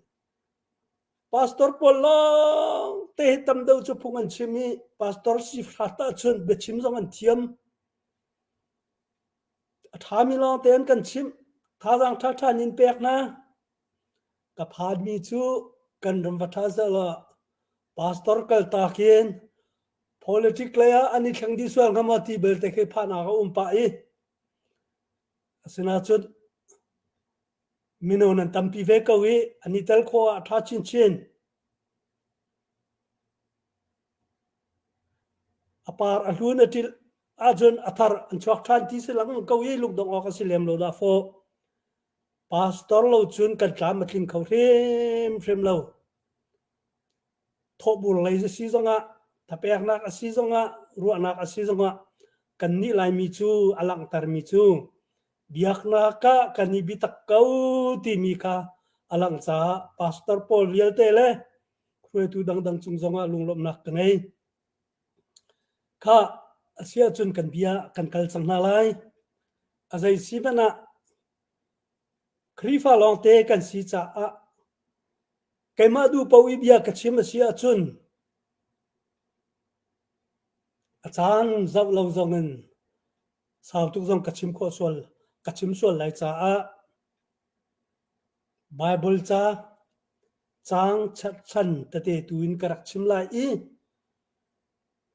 pastor pawl lawng te hi tam deuh cu phung an chim i pastor si hrat ahcun biachim zong an thiam. A ṭhami lawngte an kan chimh. Thazaang ṭhaṭha in pek hna. Ka phanmi cu kan ram va ṭha sehlaw pastor kaltak in politic lei ah an i thleng dih sual hnga maw ti belte khi phannak a um pah i asinain mino nan tampi ve ko i an i tel khawh ah a ṭha chinchin. A par a hlun a ṭilh ahcun a thar an chuak ṭhan ti si lengmang ko i lungdongh awk a si lem lo dah fawh. Pastor lo cun kan tlam a tling kho hrimhrim lo. Thawhbur lei a si zongah, thapeknak a si zongah, ruahnak a si zongah kannih Laimi cu a langhtermi cu biaknak ah kan i biatak ko timi kha a langh caah pastor pawl vialte le hruaitu dangdang cung zongah lunglawmhnak ka ngei. Khah, a si ahcun kan bia kan kal cang hna lai. A zei si hmanh ah Khrihfa lawngte kan si caah keimah duh paoh i bia ka chim a si ahcun a caan zoh lo zongin sau tuk zong ka chim khawh sual ka chim sual lai caah Baibal ca caang cherhchan tete tu in ka rak chim lai i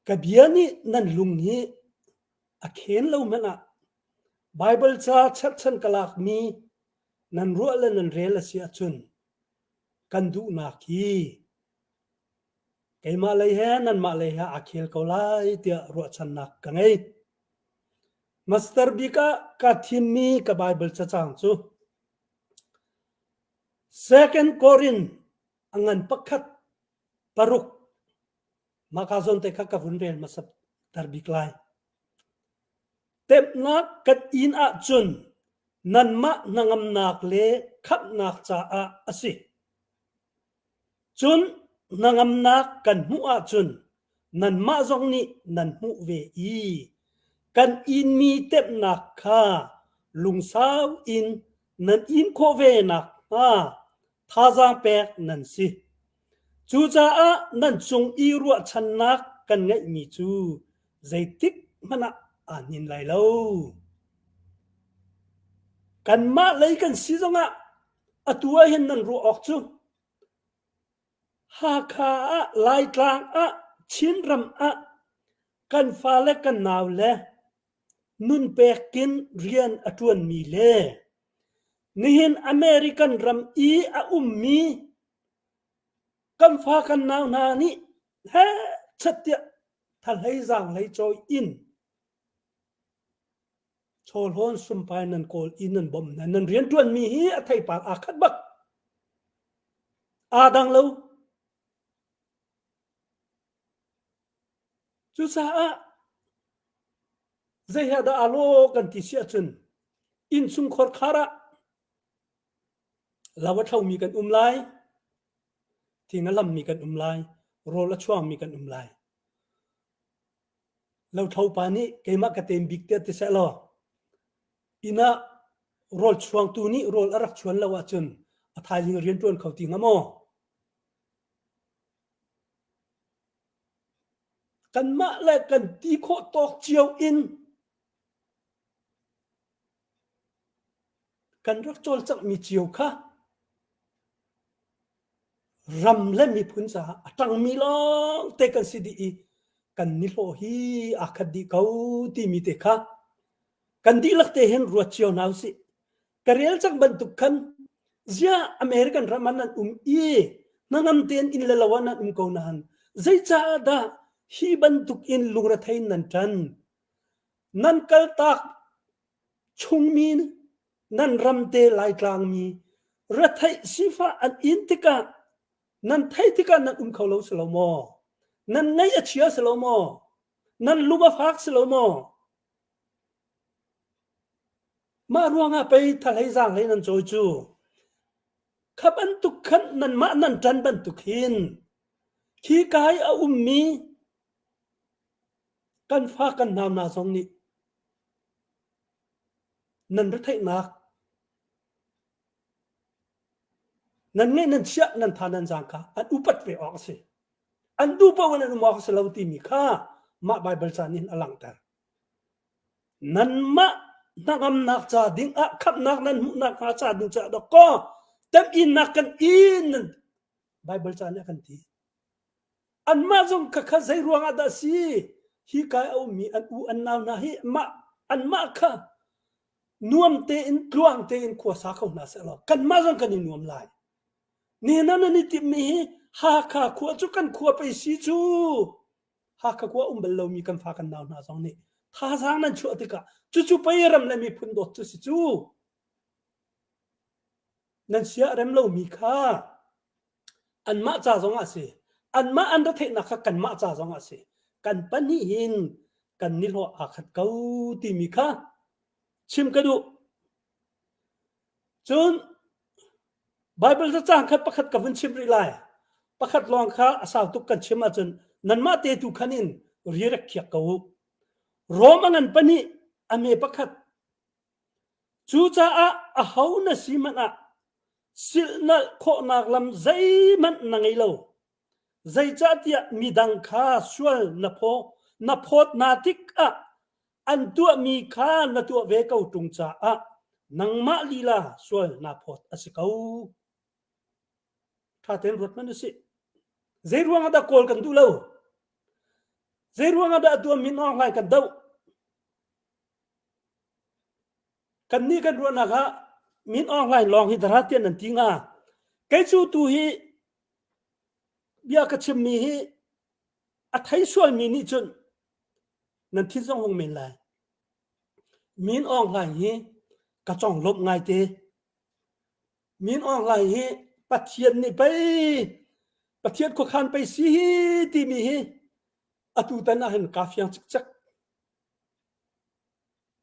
ka bia nih nan lung hi a khen lo hmanh ah Baibal ca cherhchan ka lakmi nan ruah le nan rel a si ahcun kan duhnak hi keimah lei he nanmah lei he aa khel ko lai tiah ruahchannak ka ngei. Master bik ah ka thimmi ka Baibal cacang cu Second Korin a ngan pakhat paruk mah ka zawn te kha ka vun rel hmasa ter bik lai. Temhnak kan inn ahcun nanmah hnangamnak le khamhnak caah a si. Cun hnangamnak kan hmuh ahcun nanmah zong nih nan hmuh ve i kan inmi temhnak kha lungsau in nan in khawh ve nakhnga. thazaang pek nan si. Cucaah nan cung i ruahchannak kan ngeihmi cu zeitik hmanh ah aa hnin lai lo. Kanmah lei kan si zongah atu ah hin nan ruah awk cu Hakha ah, Laitlang ah, Chinram ah kan fale kan naule nun pek in rian a ṭuanmi le nihin American ram i a ummi kan fa kan nau hna nih hechet tiah thahlei zaanghlei cawi in chawhlawn sumpai nan kawl i nan bawmh hna nan rianṭuanmi hi a theipar aa khat bak aa dang lo cucaah zei he dah aa law kan ti si ahcun innchungkhar khar ah lo a thlomi kan um lai thing a lammi kan um lai rawl a chuangmi kan um lai Lothlo pa nih keimah ka tem bik tiah ti seh law inn ah rawl chuangtu nih rawl a rak chuan lo ahcun a thaizing rian ṭuan kho ti hnga maw? Kanmah le kan ti khawh tawk cio in kan rak cawlcanghmi cio kha ram le miphun caah a ṭangmi lawngte kan si dih i kan nihlawh hi aa khat dih ko timi te kha kan dihlak te hin ruat cio hna usih. Ka rel cang bantuk khan ziah American ram ah nan um i hnangam tein inn le lo ah nan um ko nain zeicah dah hi bantuk in lungrethei in nan ṭan? Nan kaltak chungmi nan ramte Laitlangmi retheih sifah an in tikah nan theih tikah nan um kho lo si lo maw? Nan ngaih a chia si lo maw? Nan lung a fak si lo maw? Mah ruangah pei thalhei zaanghlei nan cawi cu. Kha bantuk khan nanmah nan ṭan bantuk hin khi kai a ummi kan fa kan nau hna zong nih nan retheihnak nan ngeih nan chiah nan tha nan zaang kha an upat ve awk a si an duh paoh in an um awk a si lo timi kha mah Baibal ca nih a langhter nanmah hnangamnak ca ding ah khamhnak nan hmuhnak hnga ca ding caah dawkaw temhinnak kan in nan Baibal ca nih a kan ti Anmah zong khakha zei ruangah dah si hi kai a ummi an u an nau hna hi mah anmah kha nuam tein tluang tein khua sa kho hna sehlaw kanmah zong kan i nuam lai. Nihin ah nan i timhmi hi Hakha khua cu kan khua pei si cu Hakha khua um bal lomi kan fa kan nau hna zong nih thazaang nan chuah tikah cucu pei ram le miphun dawt cu si cu. Nan sia a rem lomi kha Anmah ca zongah a si. Anmah an retheihnak kha kanmah ca zongah a si. Kan pahnih hin kan nihlawh aa khat ko timi kha chim ka duh. Cun Baibal cacang kha pakhat ka vun chim rih lai. Pakhat lawng kha a sau tuk kan chim ahcun nanmah te tu khan in ri rak khiak ko u. Rom a ngan pahnih a me pakhat Cucaah aho na si hmanh ah silhnalh khawhnak lam zeihmanh na ngei lo. Zeicahtiah midang kha sual na phaw na phawt hna tikah an tuahmi kha na tuah ve ko ṭung caah nangmah lila sual naa phawt a si ko. Ṭha tein ruat hmanh usih. Zei ruangah dah kawl kan duh lo? Zei ruangah dah atu ah Min Aung Hlaing kan doh? Kannih kan ruahnak ah Min Aung Hlaing lawng hi dara tiah nan ti hnga. Kei cu tu hi bia ka chimmi hi a thei sualmi nih cun nan thin zong hung men lai. Min Aung Hlaing hi ka conglawmh ngaite. Min Aung Hlaing hi Pathian nih pei Pathian khuakhan pei si hi timi hi atutan ah hin kaa fiang cikcek.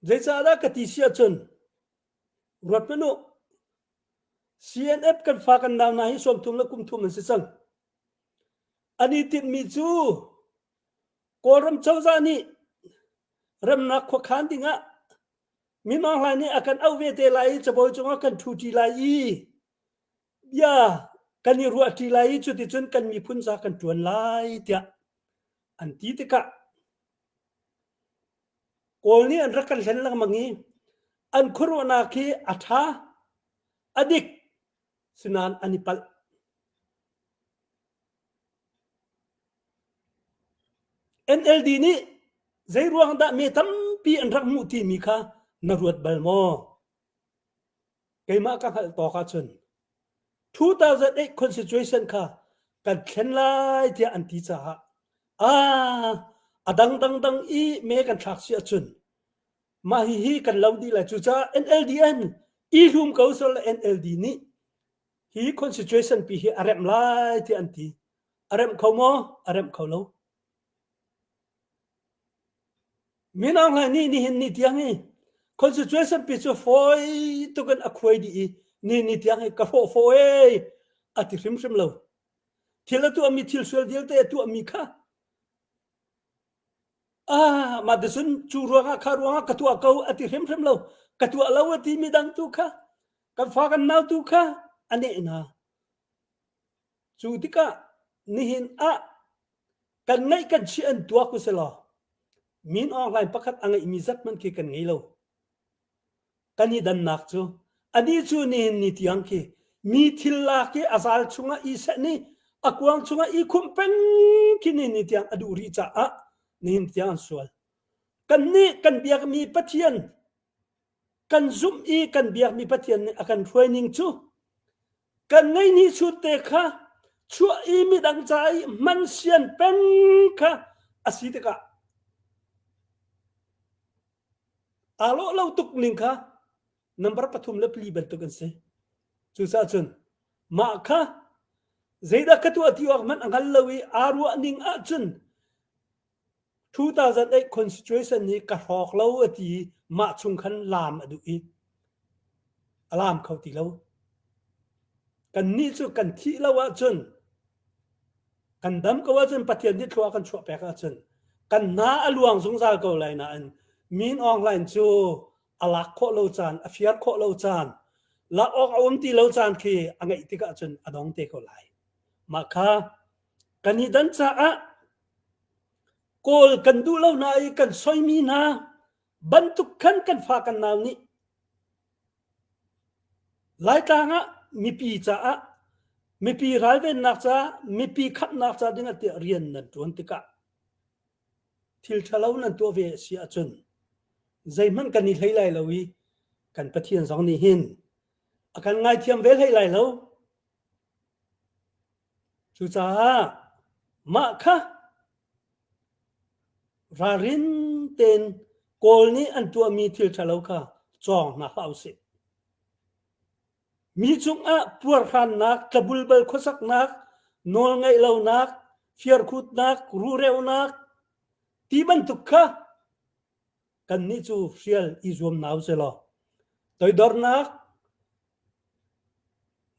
Zeicahdah ka ti si ahcun ruat hmanh u. CNF kan fa kan nau hna hi sawmthum le kum thum an si cang. An i tinhmi cu Kawlram cozah nih remnak khuakhan dingah Min Aung Hlaing nih a kan auh ve te lai i cabuai cungah kan ṭhuṭi lai i. Bia kan i ruahṭi lai i cuticun kan miphun ca kan ṭuan lai tiah an ti tikah Kawl nih an rak kan hlen lengmang i an khuaruahnak hi a ṭha, a dik, sinain an i palh. NLD nih zeiruang dah me tampi an rak hmuh timi kha na ruat bal maw? Keimah ka hngalh tawk ahcun 2008 constitution kha kan thlen lai tiah an ti caah ah a dang dang dang i me kan thlak si ahcun mah hihi kan lo dih lai. Cucaah NLD an i hlum ko sol NLD nih hi constitution pi hi a remh lai tiah an ti. A remh kho maw? A remh kho lo. Min Aung Hlaing nih nihin ni tiang hi constitution pi cu fawi tuk in a khuai dih i ni ni tiang hi ka hrawh fawi a ti hrimhrim lo. Thil a tuahmi thil sual vialte a tuahmi kha ah mah ticun cu ruangah kha ruangah ka tuah ko a ti hrimhrim lo. Ka tuah lo a ti mi dang tu kha kan fa kan nau tu kha a neh hna. Cu tikah nihin ah kan ngeih kan chiah an tuak u selaw Min Aung Hlaing pakhat a ngeihmi zat hmanh khi kan ngei lo. Kan i dannak cu anih cu nihin ni tiang khi mi thil lak i a zal chungah i seh ni a kuang chungah i khumh peng khi nihin ni tiang a duh rih caah nihin tiang an sual. Kannih kan biakmi Pathian kan zumh i kan biakmi Pathian nih a kan hruai ning cu kan ngeihni chunte kha chuah i midang ca i hman sian peng kha a si tikah aa lawh lo tuk ning kha number pathum le pali bantuk an si. Cucaah cun mah kha zeidah ka tuah ti awk hmanh a hngal lo i aa ruah ning ahcun 2008 constitution nih ka hrawk lo a ti i mah chung khan laam a duh i a laam kho ti lo. Kannih cu kan thih lo ahcun kan dam ko ahcun Pathian nih thlua kan chuah pek ahcun kan hna a luang zungzal ko lai nain Min Aung Hlaing cu a lak khawh lo caan, a fiar khawh lo caan, lak awk a um ti lo caan khi a ngeih tikah cun a dong te ko lai. Mah kha kan i dan caah Kawl kan duh lo hna i kan soimi hna bantuk khan kan fa kan nau nih Laitlang ah mipi caah mipi ralvennak caah mipi khamhnak ca dingah tiah rian nan ṭuan tikah thil ṭhalo nan tuah ve a si ahcun zeihmanh kan i hlei lai lo i kan Pathian zong nih hin a kan ngaithiam ve hlei lai lo. Cucaah mah kha ralrin tein Kawl nih an tuahmi thil ṭhalo kha cawng hna hlah usih. Mi cungah puarhrannak, tlabulbal khuasaknak, nawlngaih lonak, firkhutnak, ruhreunak ti bantuk kha kannih cu hrial i zuam hna usih law toidornak,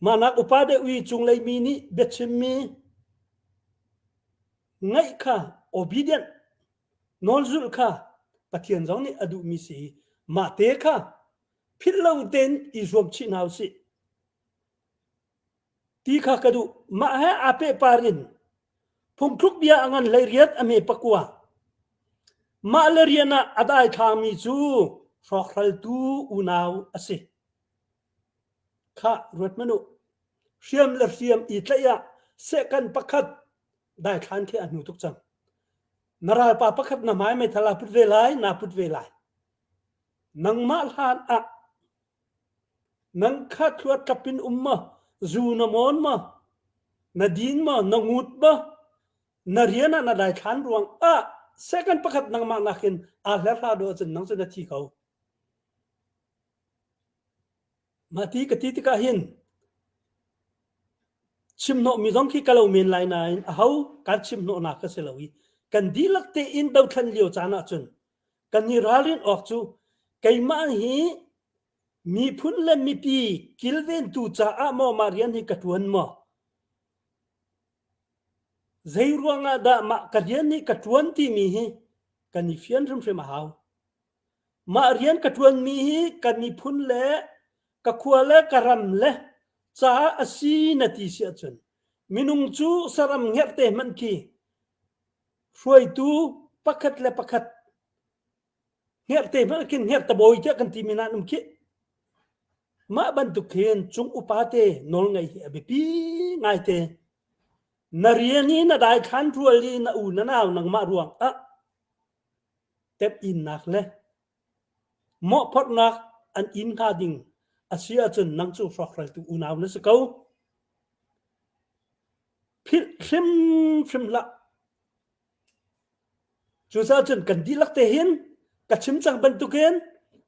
Mahnak upa deuh i cunglei mi nih biachimmi ngaih kha obedient nawlzulh kha Pathian zong nih a duhmi si i mah te kha philh lo tein i zuam chih hna usih ti kha ka duh. Mah he aa pehpar in phungthluk bia a ngan hlei riat a hme pakua. Mah le rian ah a daithlangmi cu hrawkhraltu unau a si. Khah, ruat hmanh u. Hriam le hriam i tlaih ah sehkan pakhat daithlan khi a hnu tuk cang. Na ralpa pakhat na hmai meithal aa put ve lai, naa put ve lai. Nangmah hlan ah nang kha thluat tlap in um maw, zu na mawn maw, na din maw, na ngut maw, na rian ah na daithlan ruang ah second pakhat nangmah nakin aa hlerhla duh ahcun nang cu na thi ko. Mah ti ka ti tikah hin chimhnawhmi zong khi ka lo men lai nain aho kan chimhnawhnak ka si lo i kan dihlak tein dothlan lio caan ahcun kan i ralrin awk cu keimah hi miphun le mipi kilventu caah maw mah rian hi ka ṭuan maw? Zei ruangah dah mah ka rian hi ka ṭuan timi hi kan i fian hrimhrim a hau. Mah rian ka ṭuanmi hi ka miphun le ka khua le ka ram le caah a si na ti si ahcun minung cu saram hngerhte hmanh khi hruaitu pakhat le pakhat hngerhte hmanh khin hngerhtabawi tiah kan timi nan um khih. Mah bantuk hin cung upa te nawl ngei hi a biapi ngaite. Na rian i na daithlan rual i na u na nau nangmah ruang ah temhinnak le mawhphorhnak an in hnga ding a si ahcun nang cu hrawkhraltu unau na si ko. Philh hrimhrim hlah. Cucaah cun kan dihlak te hin ka chim cang bantukin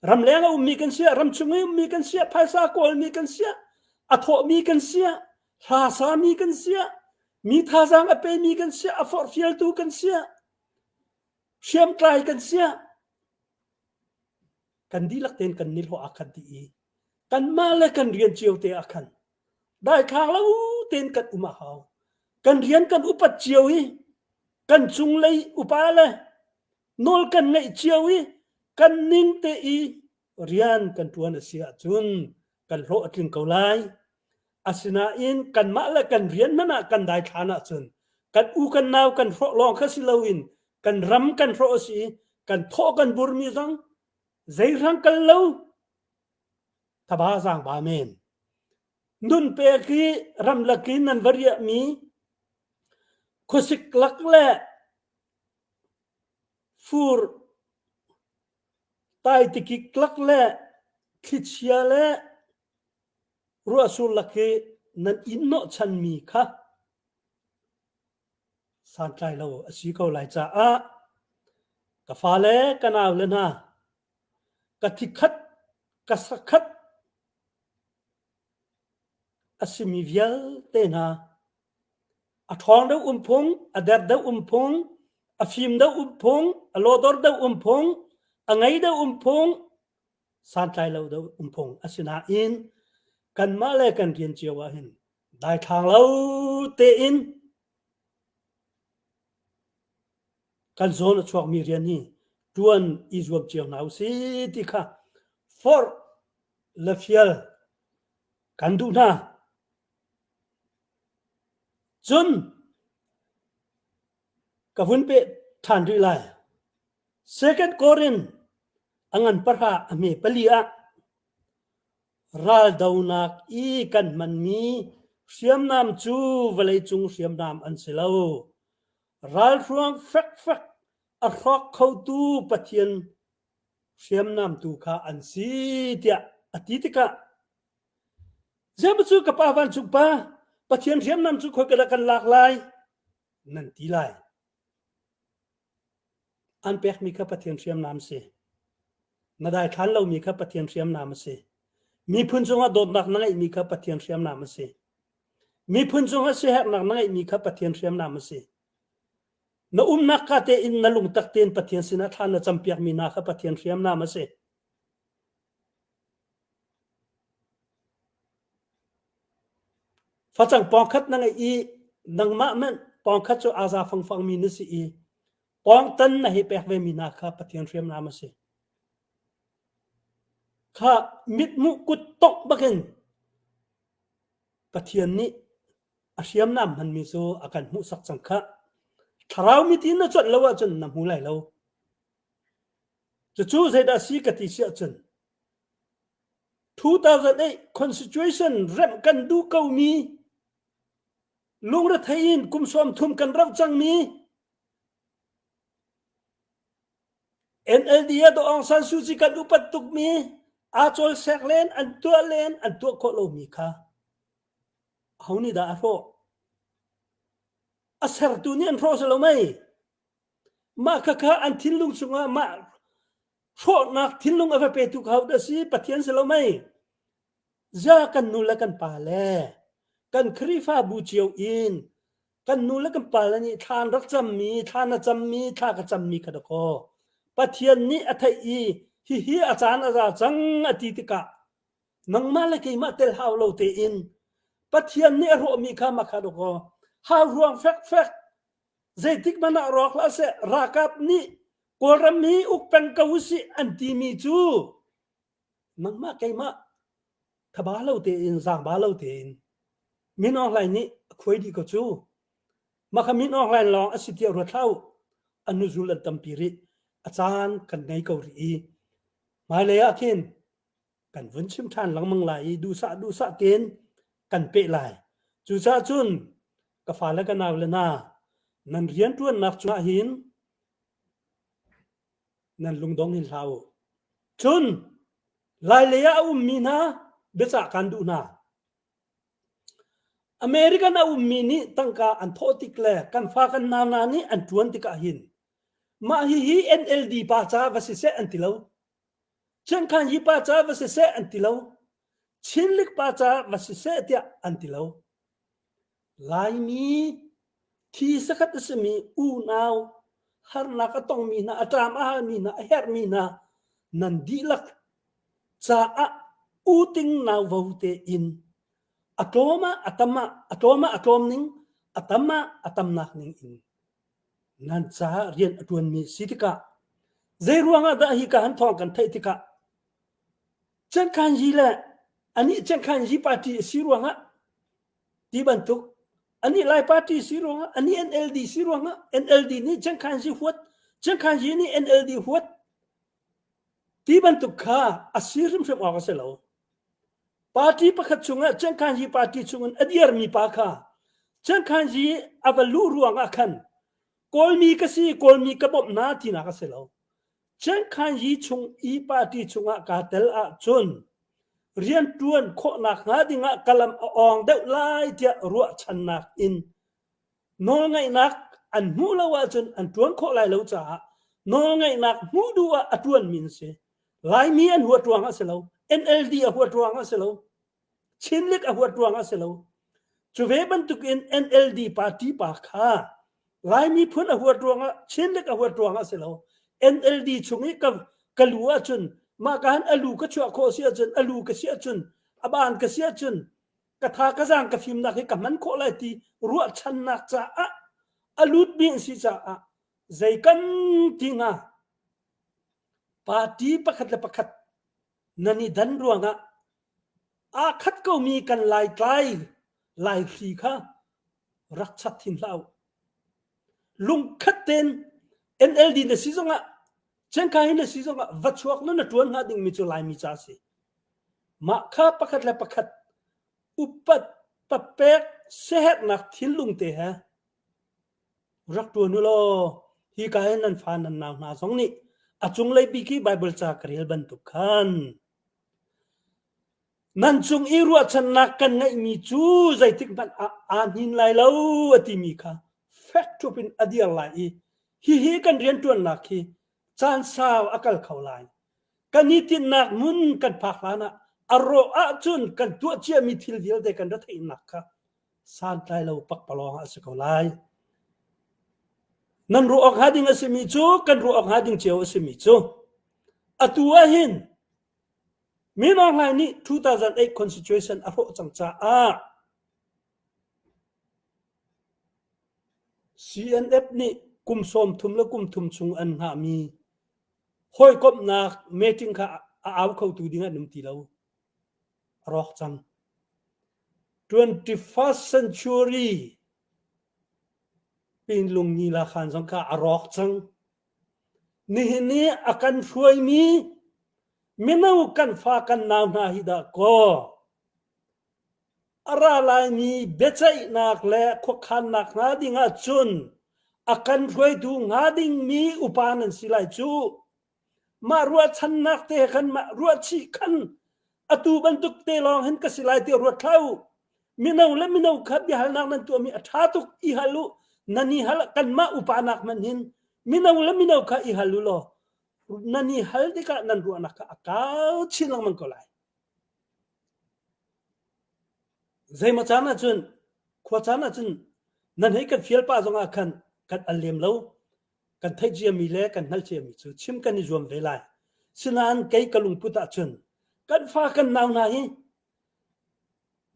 ramleng a ummi kan si, ramchung i ummi kan si, phaisa kawlmi kan si, a thawhmi kan si, hla sami kan si, mi thazaang a pemi kan si, a forhfialtu kan si, hriamtlai kan si. Kan dihlak tein kan nihlawh ah khan ti i kanmah le kan rian cio te ah khan daithlang lo tein kan um a hau. Kan rian kan upat cio i kan cunglei upa le nawl kan ngeih cio i kan ning te i rian kan ṭuan a si ahcun kan hlawh a tling ko lai. Asinain kanmah le kan rian hmanh ah kan daithlan ahcun kan u kan nau kan hrawh lawng kha si loin kan ram kan hrawh a si i kan thawh kan burmi zong zeihrang kal lo thaba zaangba men. Nun pek i ramlak in nan va riahmi khuasik lak le fur taitikik lak le thlichia le ruahsur lak i nan inn hnawhchanmi kha santlai lo a si ko lai caah ka fale ka naule hna ka thikhat ka sakhat a simi vialte hna a ṭhawng deuh um phung, a der deuh um phung, a fim deuh um phung, a lawdor deuh um phung, a ngei deuh um phung, santlai lo deuh um phung. Asinain kanmah le kan rian cio ah hin daithlang lo tein kan zawn a chuakmi rian hi ṭuan i zuam cio hna usih ti kha forh le fial kan duh hna. Cun ka vun peh ṭhan rih lai. Second Korin a ngan pahra a hme pali ah raldonak i kan hmanmi hriamnam cu vawleicung hriamnam an si lo. Ralhruang fekfek a hrawk khotu Pathian hriamnam tu kha an si tiah a ti tikah Zeimaw cu ka pa vancung pa Pathian hriamnam cu khoi ka dah kan lak lai nan ti lai. An pekmi kha Pathian hriamnam si. Na daithlan lomi kha Pathian hriamnam a si. Miphun cungah dawtnak na ngeihmi kha Pathian hriamnam a si. Miphun cungah siaherhnak na ngeihmi kha Pathian hriamnam a si. Na umnak ka tein na lungtak tein Pathian sinah thla na campiakmi hna kha Pathian hriamnam a si. Facang pawngkhat na ngeih i nangmah hmanh pawngkhat cu aa za fangfangmi na si i pawngtan na hei pek vemi hna kha Pathian hriamnam a si. Kha mithmuh kut tongh bakin Pathian nih a hriamnam hmanmi cu a kan hmuhsak cang khah. Thlarau mit in na cuanh lo ahcun na hmu lai lo. Cucu zeidah si ka ti si ahcun 2008 Constitution remh kan duh komi lungrethei in kum 30 kan rauh cangmi NLD ah Daw Aung San Suu Kyi kan upat tukmi aa cawlsek len an tuah len an tuah khawh lomi kha aho nih dah a hrawh? A sertu nih an hrawh si lo mei? Mah khakha an thinlung chungah mah hrawhnak thinlung a va petu kha dah si Pathian si lo mei? Zia kan nu le kan pa le kan Khrihfabu cio in kan nu le kan pa le nih thla an rak cammi thla na cammi thla ka cammi kha dakaw Pathian nih a theih i hihi a caan a za cang a ti tikah nangmah le keimah tel hau lo tein Pathian nih a hrawhmi kha mah kha dakaw hau ruang fekfek Zeitik hmanh ah rawk hlah seh, ralkap nih Kawlram hi uk peng ko usih an timi cu nangmah keimah Thaba lo tein zaangba lo tein Min Aung Hlaing nih a khuai dih ko cu. Mah kha Min Aung Hlaing lawng a si tiah ruat hlah u. A hnuzul an tampi rih. A caan kan ngei ko rih i hmailei ah khin kan vun chim ṭhan lengmang lai i duhsah duhsah tein kan peh lai. Cucaah cun ka fale ka naule hna nan rianṭuannak cungah hin nan lungdong hin hlah u. Cun Lailei ah a ummi hna biacah kan duh hna. American a ummi nih tangka an thawh tik le kan fa kan nau hna nih an ṭuan tikah hin mah hihi NLD pa ca va siseh an ti lo. Chiankhan hi pa ca va siseh an ti lo. Chinlik pa ca va siseh tiah an ti lo. Laimi thi sakhat a simi unau harnak a tongmi hna, a ṭam a halmi hna, a herhmi hna nan dihlak caah uting nauvo tein a tlawm ah a tam ah a tlawm ah a tlawm ning a tam ah a tamnak ning in nan caah rian a ṭuanmi si tikah zei ruangah dah hi ka han thawng kan theih tikah Cengkhanyi le anih Cengkhanyi party a si ruangah ti bantuk anih Lai party si ruangah anih NLD si ruangah NLD nih Cengkhanyi huat Cengkhanyi nih NLD huat ti bantuk kha a si hrimhrim awk a si lo. Party pakhat chungah Cengkhanyi party chungin a dirmi pa kha Cengkhanyi a va luh ruangah khan Kawlmi ka si Kawlmi ka bawmh hna tinak a si lo. Cengkhanyi chung i party chungah kaa tel ahcun rianṭuan khawhnak hnga dingah ka lam a awng deuh lai tiah ruahchannak in nawlngeihnak an hmuh lo ahcun an ṭuan khawh lai lo caah nawlngeihnak hmuh duh ah a ṭuanmi an si. Laimi an huat ruangah a si lo. NLD a huat ruangah a si lo. Chinlik a huat ruangah a si lo. Cu ve bantukin NLD party pa kha Laimi phun a huat ruangah Chinlik a huat ruangah a si lo. NLD chung i ka, ka lu ahcun mah ka han a lu ka chuah khawh si ahcun a lu ka si ahcun a ban ka si ahcun ka tha ka zaang ka fimnak hi ka hman khawh lai ti ruahchannak caah a lutmi an si caah zei kan ti hnga party pakhat le pakhat nan i dan ruangah aa khat komi kan laitlai laihri kha rak chat hin hlah u. Lungkhat tein NLD na si zongah Cengkai na si zongah va chuak na na ṭuan hnga dingmi cu Laimi ca si. Mah kha pakhat le pakhat upat papek siaherhnak thinlung te he rak ṭuan u law hi ka hin nan fa nan nau hna zong nih a cunglei bik i Baibal ca ka rel bantuk khan nan cung i ruahchannak kan ngeihmi cu zeitik hmanh ah aa hnin lai lo a timi kha fek ṭhup in a dir lai i hihi kan rianṭuannak hi caan sau a kal kho lai. Kan i tinhnak hmun kan phak hlan ah a rawh ahcun kan tuah ciami thil vialte kan ra theihnak kha santlai lo pakpalawng ah a si ko lai. Nan ruah awk hnga ding a simi cu kan ruah awk hnga ding cio a simi cu atu ah hin Min Aung Hlaing nih 2008 Constitution a hrawh cang caah CNF nih kum 30 le kum thum chung an hngahmi hawikomhnak meeting kha a au khotu ding an um ti lo. A rawk cang. 21st century Pinlung Nila khan zong kha a rawk cang. Nihin i a kan hruaimi mino kan fa kan nau hna hi dah kaw a ra laimi biaceihnak le khuakhannak hnga ding ah cun a kan hruaitu hnga dingmi upa nan si lai cu. Mah ruahchannak te khan mah ruahchih khan atu bantuk te lawng hin ka si lai ti ruat hlah u. Mino le mino kha biahalnak nan tuahmi a ṭha tuk i hal u. Nan i hal kanmah upa nak hmanh hin mino le mino kha i hal u law nan i hal tikah nan ruahnak kha a kau chin lengmang ko lai. Zeimaw caan ahcun khua caan ahcun nan hei kan fial pah zongah khan kan al lem lo. Kan theih ciami le kan hngalh ciami cu chim kan i zuam ve lai. Sinain kei ka lungput ahcun kan fa kan nau hna hi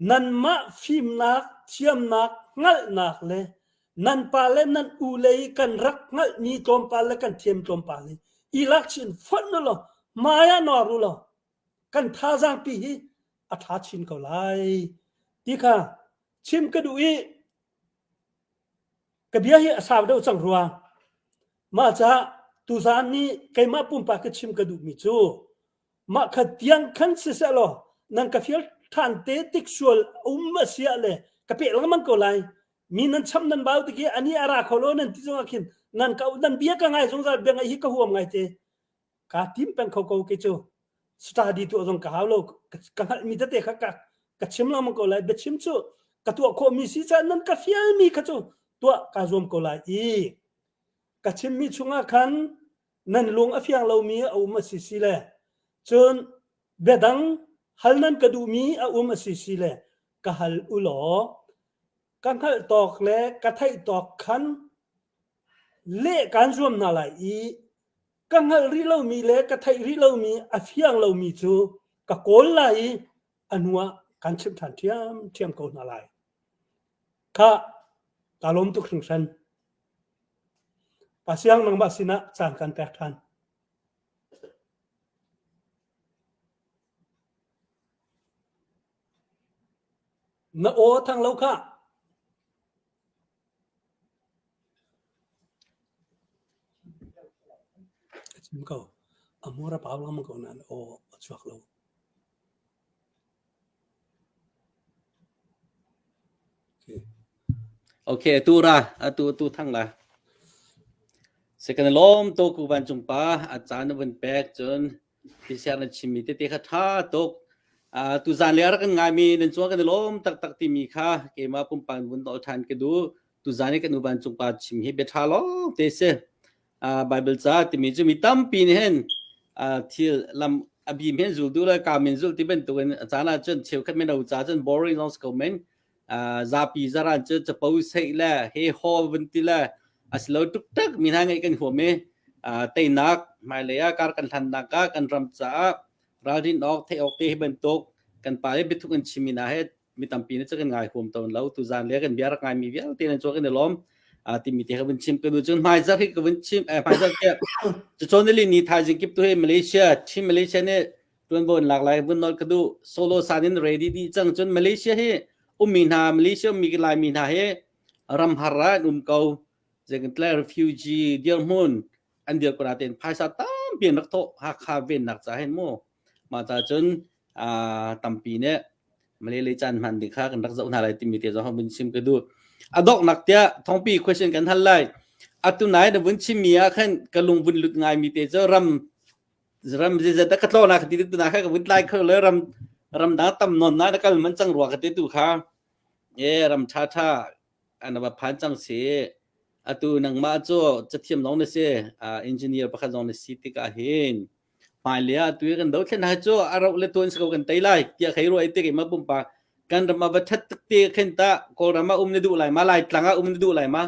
nanmah fimnak, thiamnak, hngalhnak le nan pa le nan u le i kan rak hngalhmi tlawmpal le kan thiam tlawmpal hi i lak chin fonh u law hmai ah nawr u law kan thazaang pi hi. a ṭha chin ko lai ti kha chim ka duh i ka bia hi a sau deuh cang rua. Mah caah tuzaan nih keimah pumpak ka chim ka duhmi cu mah kha tiang khan siseh law nan ka fial ṭhan te tik sual um a si ah le ka peh lengmang ko lai. Mi nan cham nan bau tik i ani a ra kho lo nan ti zongah khin nan ka nan bia ka ngai zungzal bia ngaih hi ka huam ngai te. Kaa tim peng kho ko kei cu. Study tuah zong ka hau lo. Ka hngalhmi tete kha ka ka chim lengmang ko lai. Biachim cu ka tuah khawhmi si caah nan ka fialmi kha cu tuah kaa zuam ko lai i ka chimmi chungah khan nan lung a fiang lomi a um a si si le cun biadang hal nan ka duhmi a um a si si le ka hal u law ka hngalh tawk le ka theih tawk khan leh kaan zuam hna lai i ka hngalh rih lomi le ka theih rih lomi a fiang lomi cu ka kawl lai i a hnuah kan chimh ṭhan ṭhiamṭhiam ko hna lai. Khah, kaa lawm tuk hringhran. Pa Siang nangmah sinah caan kan pek ṭhan. Na aw thang lo khah. A chim ko. A hmur a pau lengmang ko nain aw a chuak lo. Okay, atu ra, atu atu thang la. Second lawm to ku vancung pa a caan na vun pek cun Pisiar na chimmi tete kha ṭha tuk. Uh, tuzan le a rak kan ngaimi nan cungah kan i lawm taktak timi kha keimah pumpak in vun nawl ṭhan ka duh. Tuzan i kan u vancung pa chim hi bia ṭha lawng te si. Uh, Bible ca timi cu mi tampi nih hin uh, thil lam a bim hin zul duh le kaam in zul ti bantukin a caan ah cun cheukhat mino ca cun boring lawng si ko men. Zapi zaran cu capo seih le he haw vun ti le asilo tuktak mi hna ngeih kan huam i teinak hmailei ah kar kan hlannak ah kan ram caah ralrin awk theih awk te hi bantuk kan pa le biathuk an chimmi hna he mi tampi nih cu kan ngai huam tawn lo tuzan le kan bia rak ngaimi vialte nan cu kan i lawm timi te ka vun chim ka nu cun hmaizarh hi ka vun chim hmaizarh ke cu ni ni thaizing kip tu hi Malaysia Chin Malaysia nih tuanvo in lak lai vun nol ka duh solo san in ready dih cang cun Malaysia hi ummi hna Malaysia ummi Laimi hna hi ram har ah an um ko zeitintiah refugee dirhmun an dir ko nain phaisa tampi an rak thawh Hakha vennak ca hin mu mah ca cun tampi nih Malay lei caan hman ding kha kan rak zoh hna lai timi te zong vun chim ka duh a donghnak tiah thongpi question kan hal lai atu nai na vun chimmi ah khan ka lung vun lut ngai mi te cu ram ram zeizat dah ka tlaw na ka ti tu na kha ka vun tlai kho le ram ram dang tam non na na kal man cang rua ka te tu kha e ram tha tha ana va phan cang si atu nangmah cu cathiam zong na si engineer pakhat zong na si tikah hin hmailei ah tu kan dothlen hai cu a rauh le tuan si ko kan tei lai tiah khei ruai te keimah pumpak kan ram ah va that tuk te khin ta kawlram ah um na duh lai ma lai tlang ah um na duh lai ma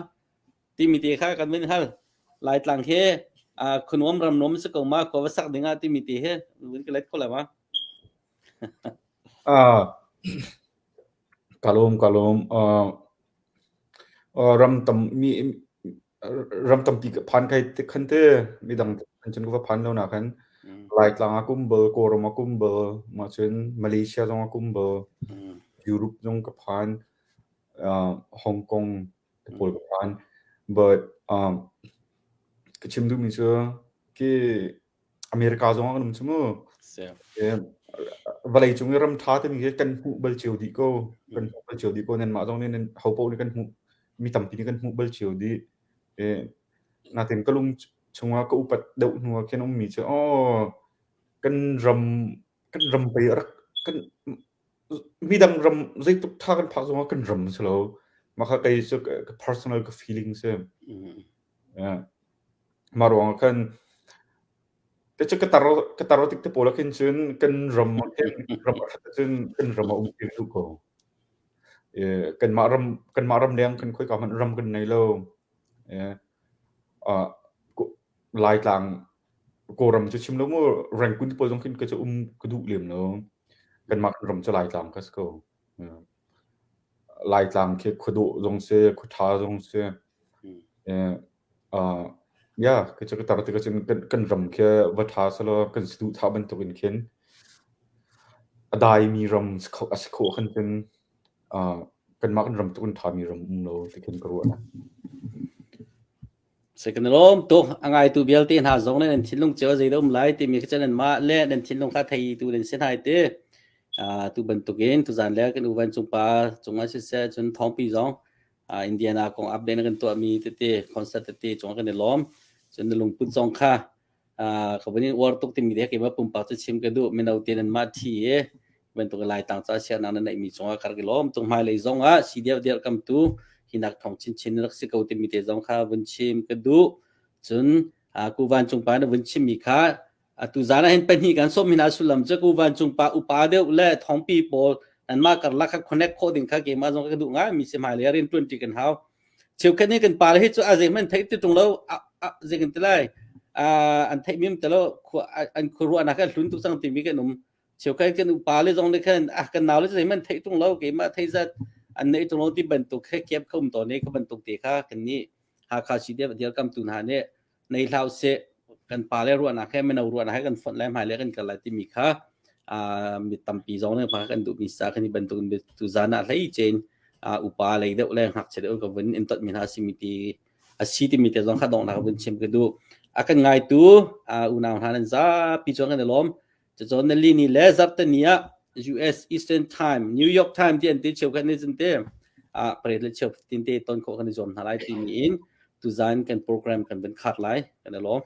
timi te kha kan vun hal Laitlang he khuanuam ram nuam si ko ma khua va sak ding ah timi te he vun ka let kho lai ma Ah ka lawm ka lawm ram tam mi ram tampi ka phan kai te khan te midang kan cun ka va phan lo na khan Laitlang ah kum bal Kawlram ah kum bal ma cun Malaysia zong ah kum bal Europe zong ka phan Hong Kong te pawl ka phan. But um, ka chim duhmi cu khi America zong ah kan um cu mu. Vawlei cung i ram ṭha timi hi kan hmuh bal cio dih ko. Kan hmuh bal cio dih ko. Nanmah zong nih nan ho paoh nih kan hmuh mi tampi nih kan hmuh bal cio dih. Natin ka lung chungah ka upat deuh hnu ah khin ummi cu aw kan ram kan ram pei a rak kan Midang ram zeitluk ṭha kan phak zongah kan ram si lo. Mah kha kei cu ka personal ka feeling si. Mah ruangah khan ka cu ka tar ka tar tik te pawl ah khin cun kan ram ah khin ram a ṭhat ahcun kan ram ah um ti duh ko. Kanmah ram kanmah ram leng khan khoika hmanh ram kan nei lo. Laitlang Kawlram cu chim lo mu Rangoon te pawl zong khin ka cu um ka duh lem lo. Kanmah kan ram cu Laitlang ka si ko. Laitlang khi khuadawh zong si, khuaṭha zong si. Uh, yeah, ka cu ka tar tikah cun kan, kan ram khi va ṭha selaw kan saduhthah bantukin khin. A daimi ram a si khawh khan cun kanmah kan ram tluk in ṭhami ram um lo ti khin ka ruah. Second lawm tuk a ngaitu vialte hna zong nih nan thinlung cio zeidah um lai timi khi nan mah le nan thinlung kha theitu nan si hna ti. Tu bantukin tuzan le kan uvan cungpa cungah siseh cun thawngpi zong Indiana kong update na kan tuahmi tete concert tete cungah kan i lawm. Cun na lungput zong kha ka vun in uar tuk timi te keimah pumpak cu chim ka duh mino te nan mah thi i bantuk lai tang ca siarnak na neihmi cungah ka rak i lawm tung hmailei zong ah si deuh dirh kam tu hinak thong chinchin rak si ko timi te zong kha vun chim ka duh cun ku van cung pa na vun chimmi kha atu zan ah hin pahnih kan sawm hina sullam cu ku van cung pa upa deuh le thongpi pawl nanmah karlak kha connect khawh ding kha keimah zong ka duh ngai mi si hmailei ah rian tuan ti kan hau Cheukhat nih kan pale hi cu a zeihmanh theih ti ṭung lo zei kan ti lai an theih mi um ti lo an khuaruahnak an hlun tuk cang timi kan um. Cheukhat kan upa le zong nih khan ah kan nau le zeihmanh theih ṭung lo keimah thei zat an neih ṭung lo ti bantuk he kiap kha um tawn i kha bantuk te kha kan nih Hakha CDF dirkamtu hna nih nei hlah usih kan pale ruahnak he mino ruahnak he kan fonh lai hmailei kan kal lai timi kha mi tampi zong nih kan duhmi sa kan i bantuk tu zan ah hlei cein upa lei deuh le ngakchia deuh ka vun in tot mi hna simi ti a si timi te zong kha donghnak vun chim ka duh a kan ngaitu unau hna nan zapi chuan kan i lawm Cucun nili ni le zarhteni ah US Eastern Time, New York Time ti an ti cheukhat nih cun te ah pariat le cheu tin te ton khawh kan i zuam hna lai timi in tuzan kan program kan van khar lai kan i lawm.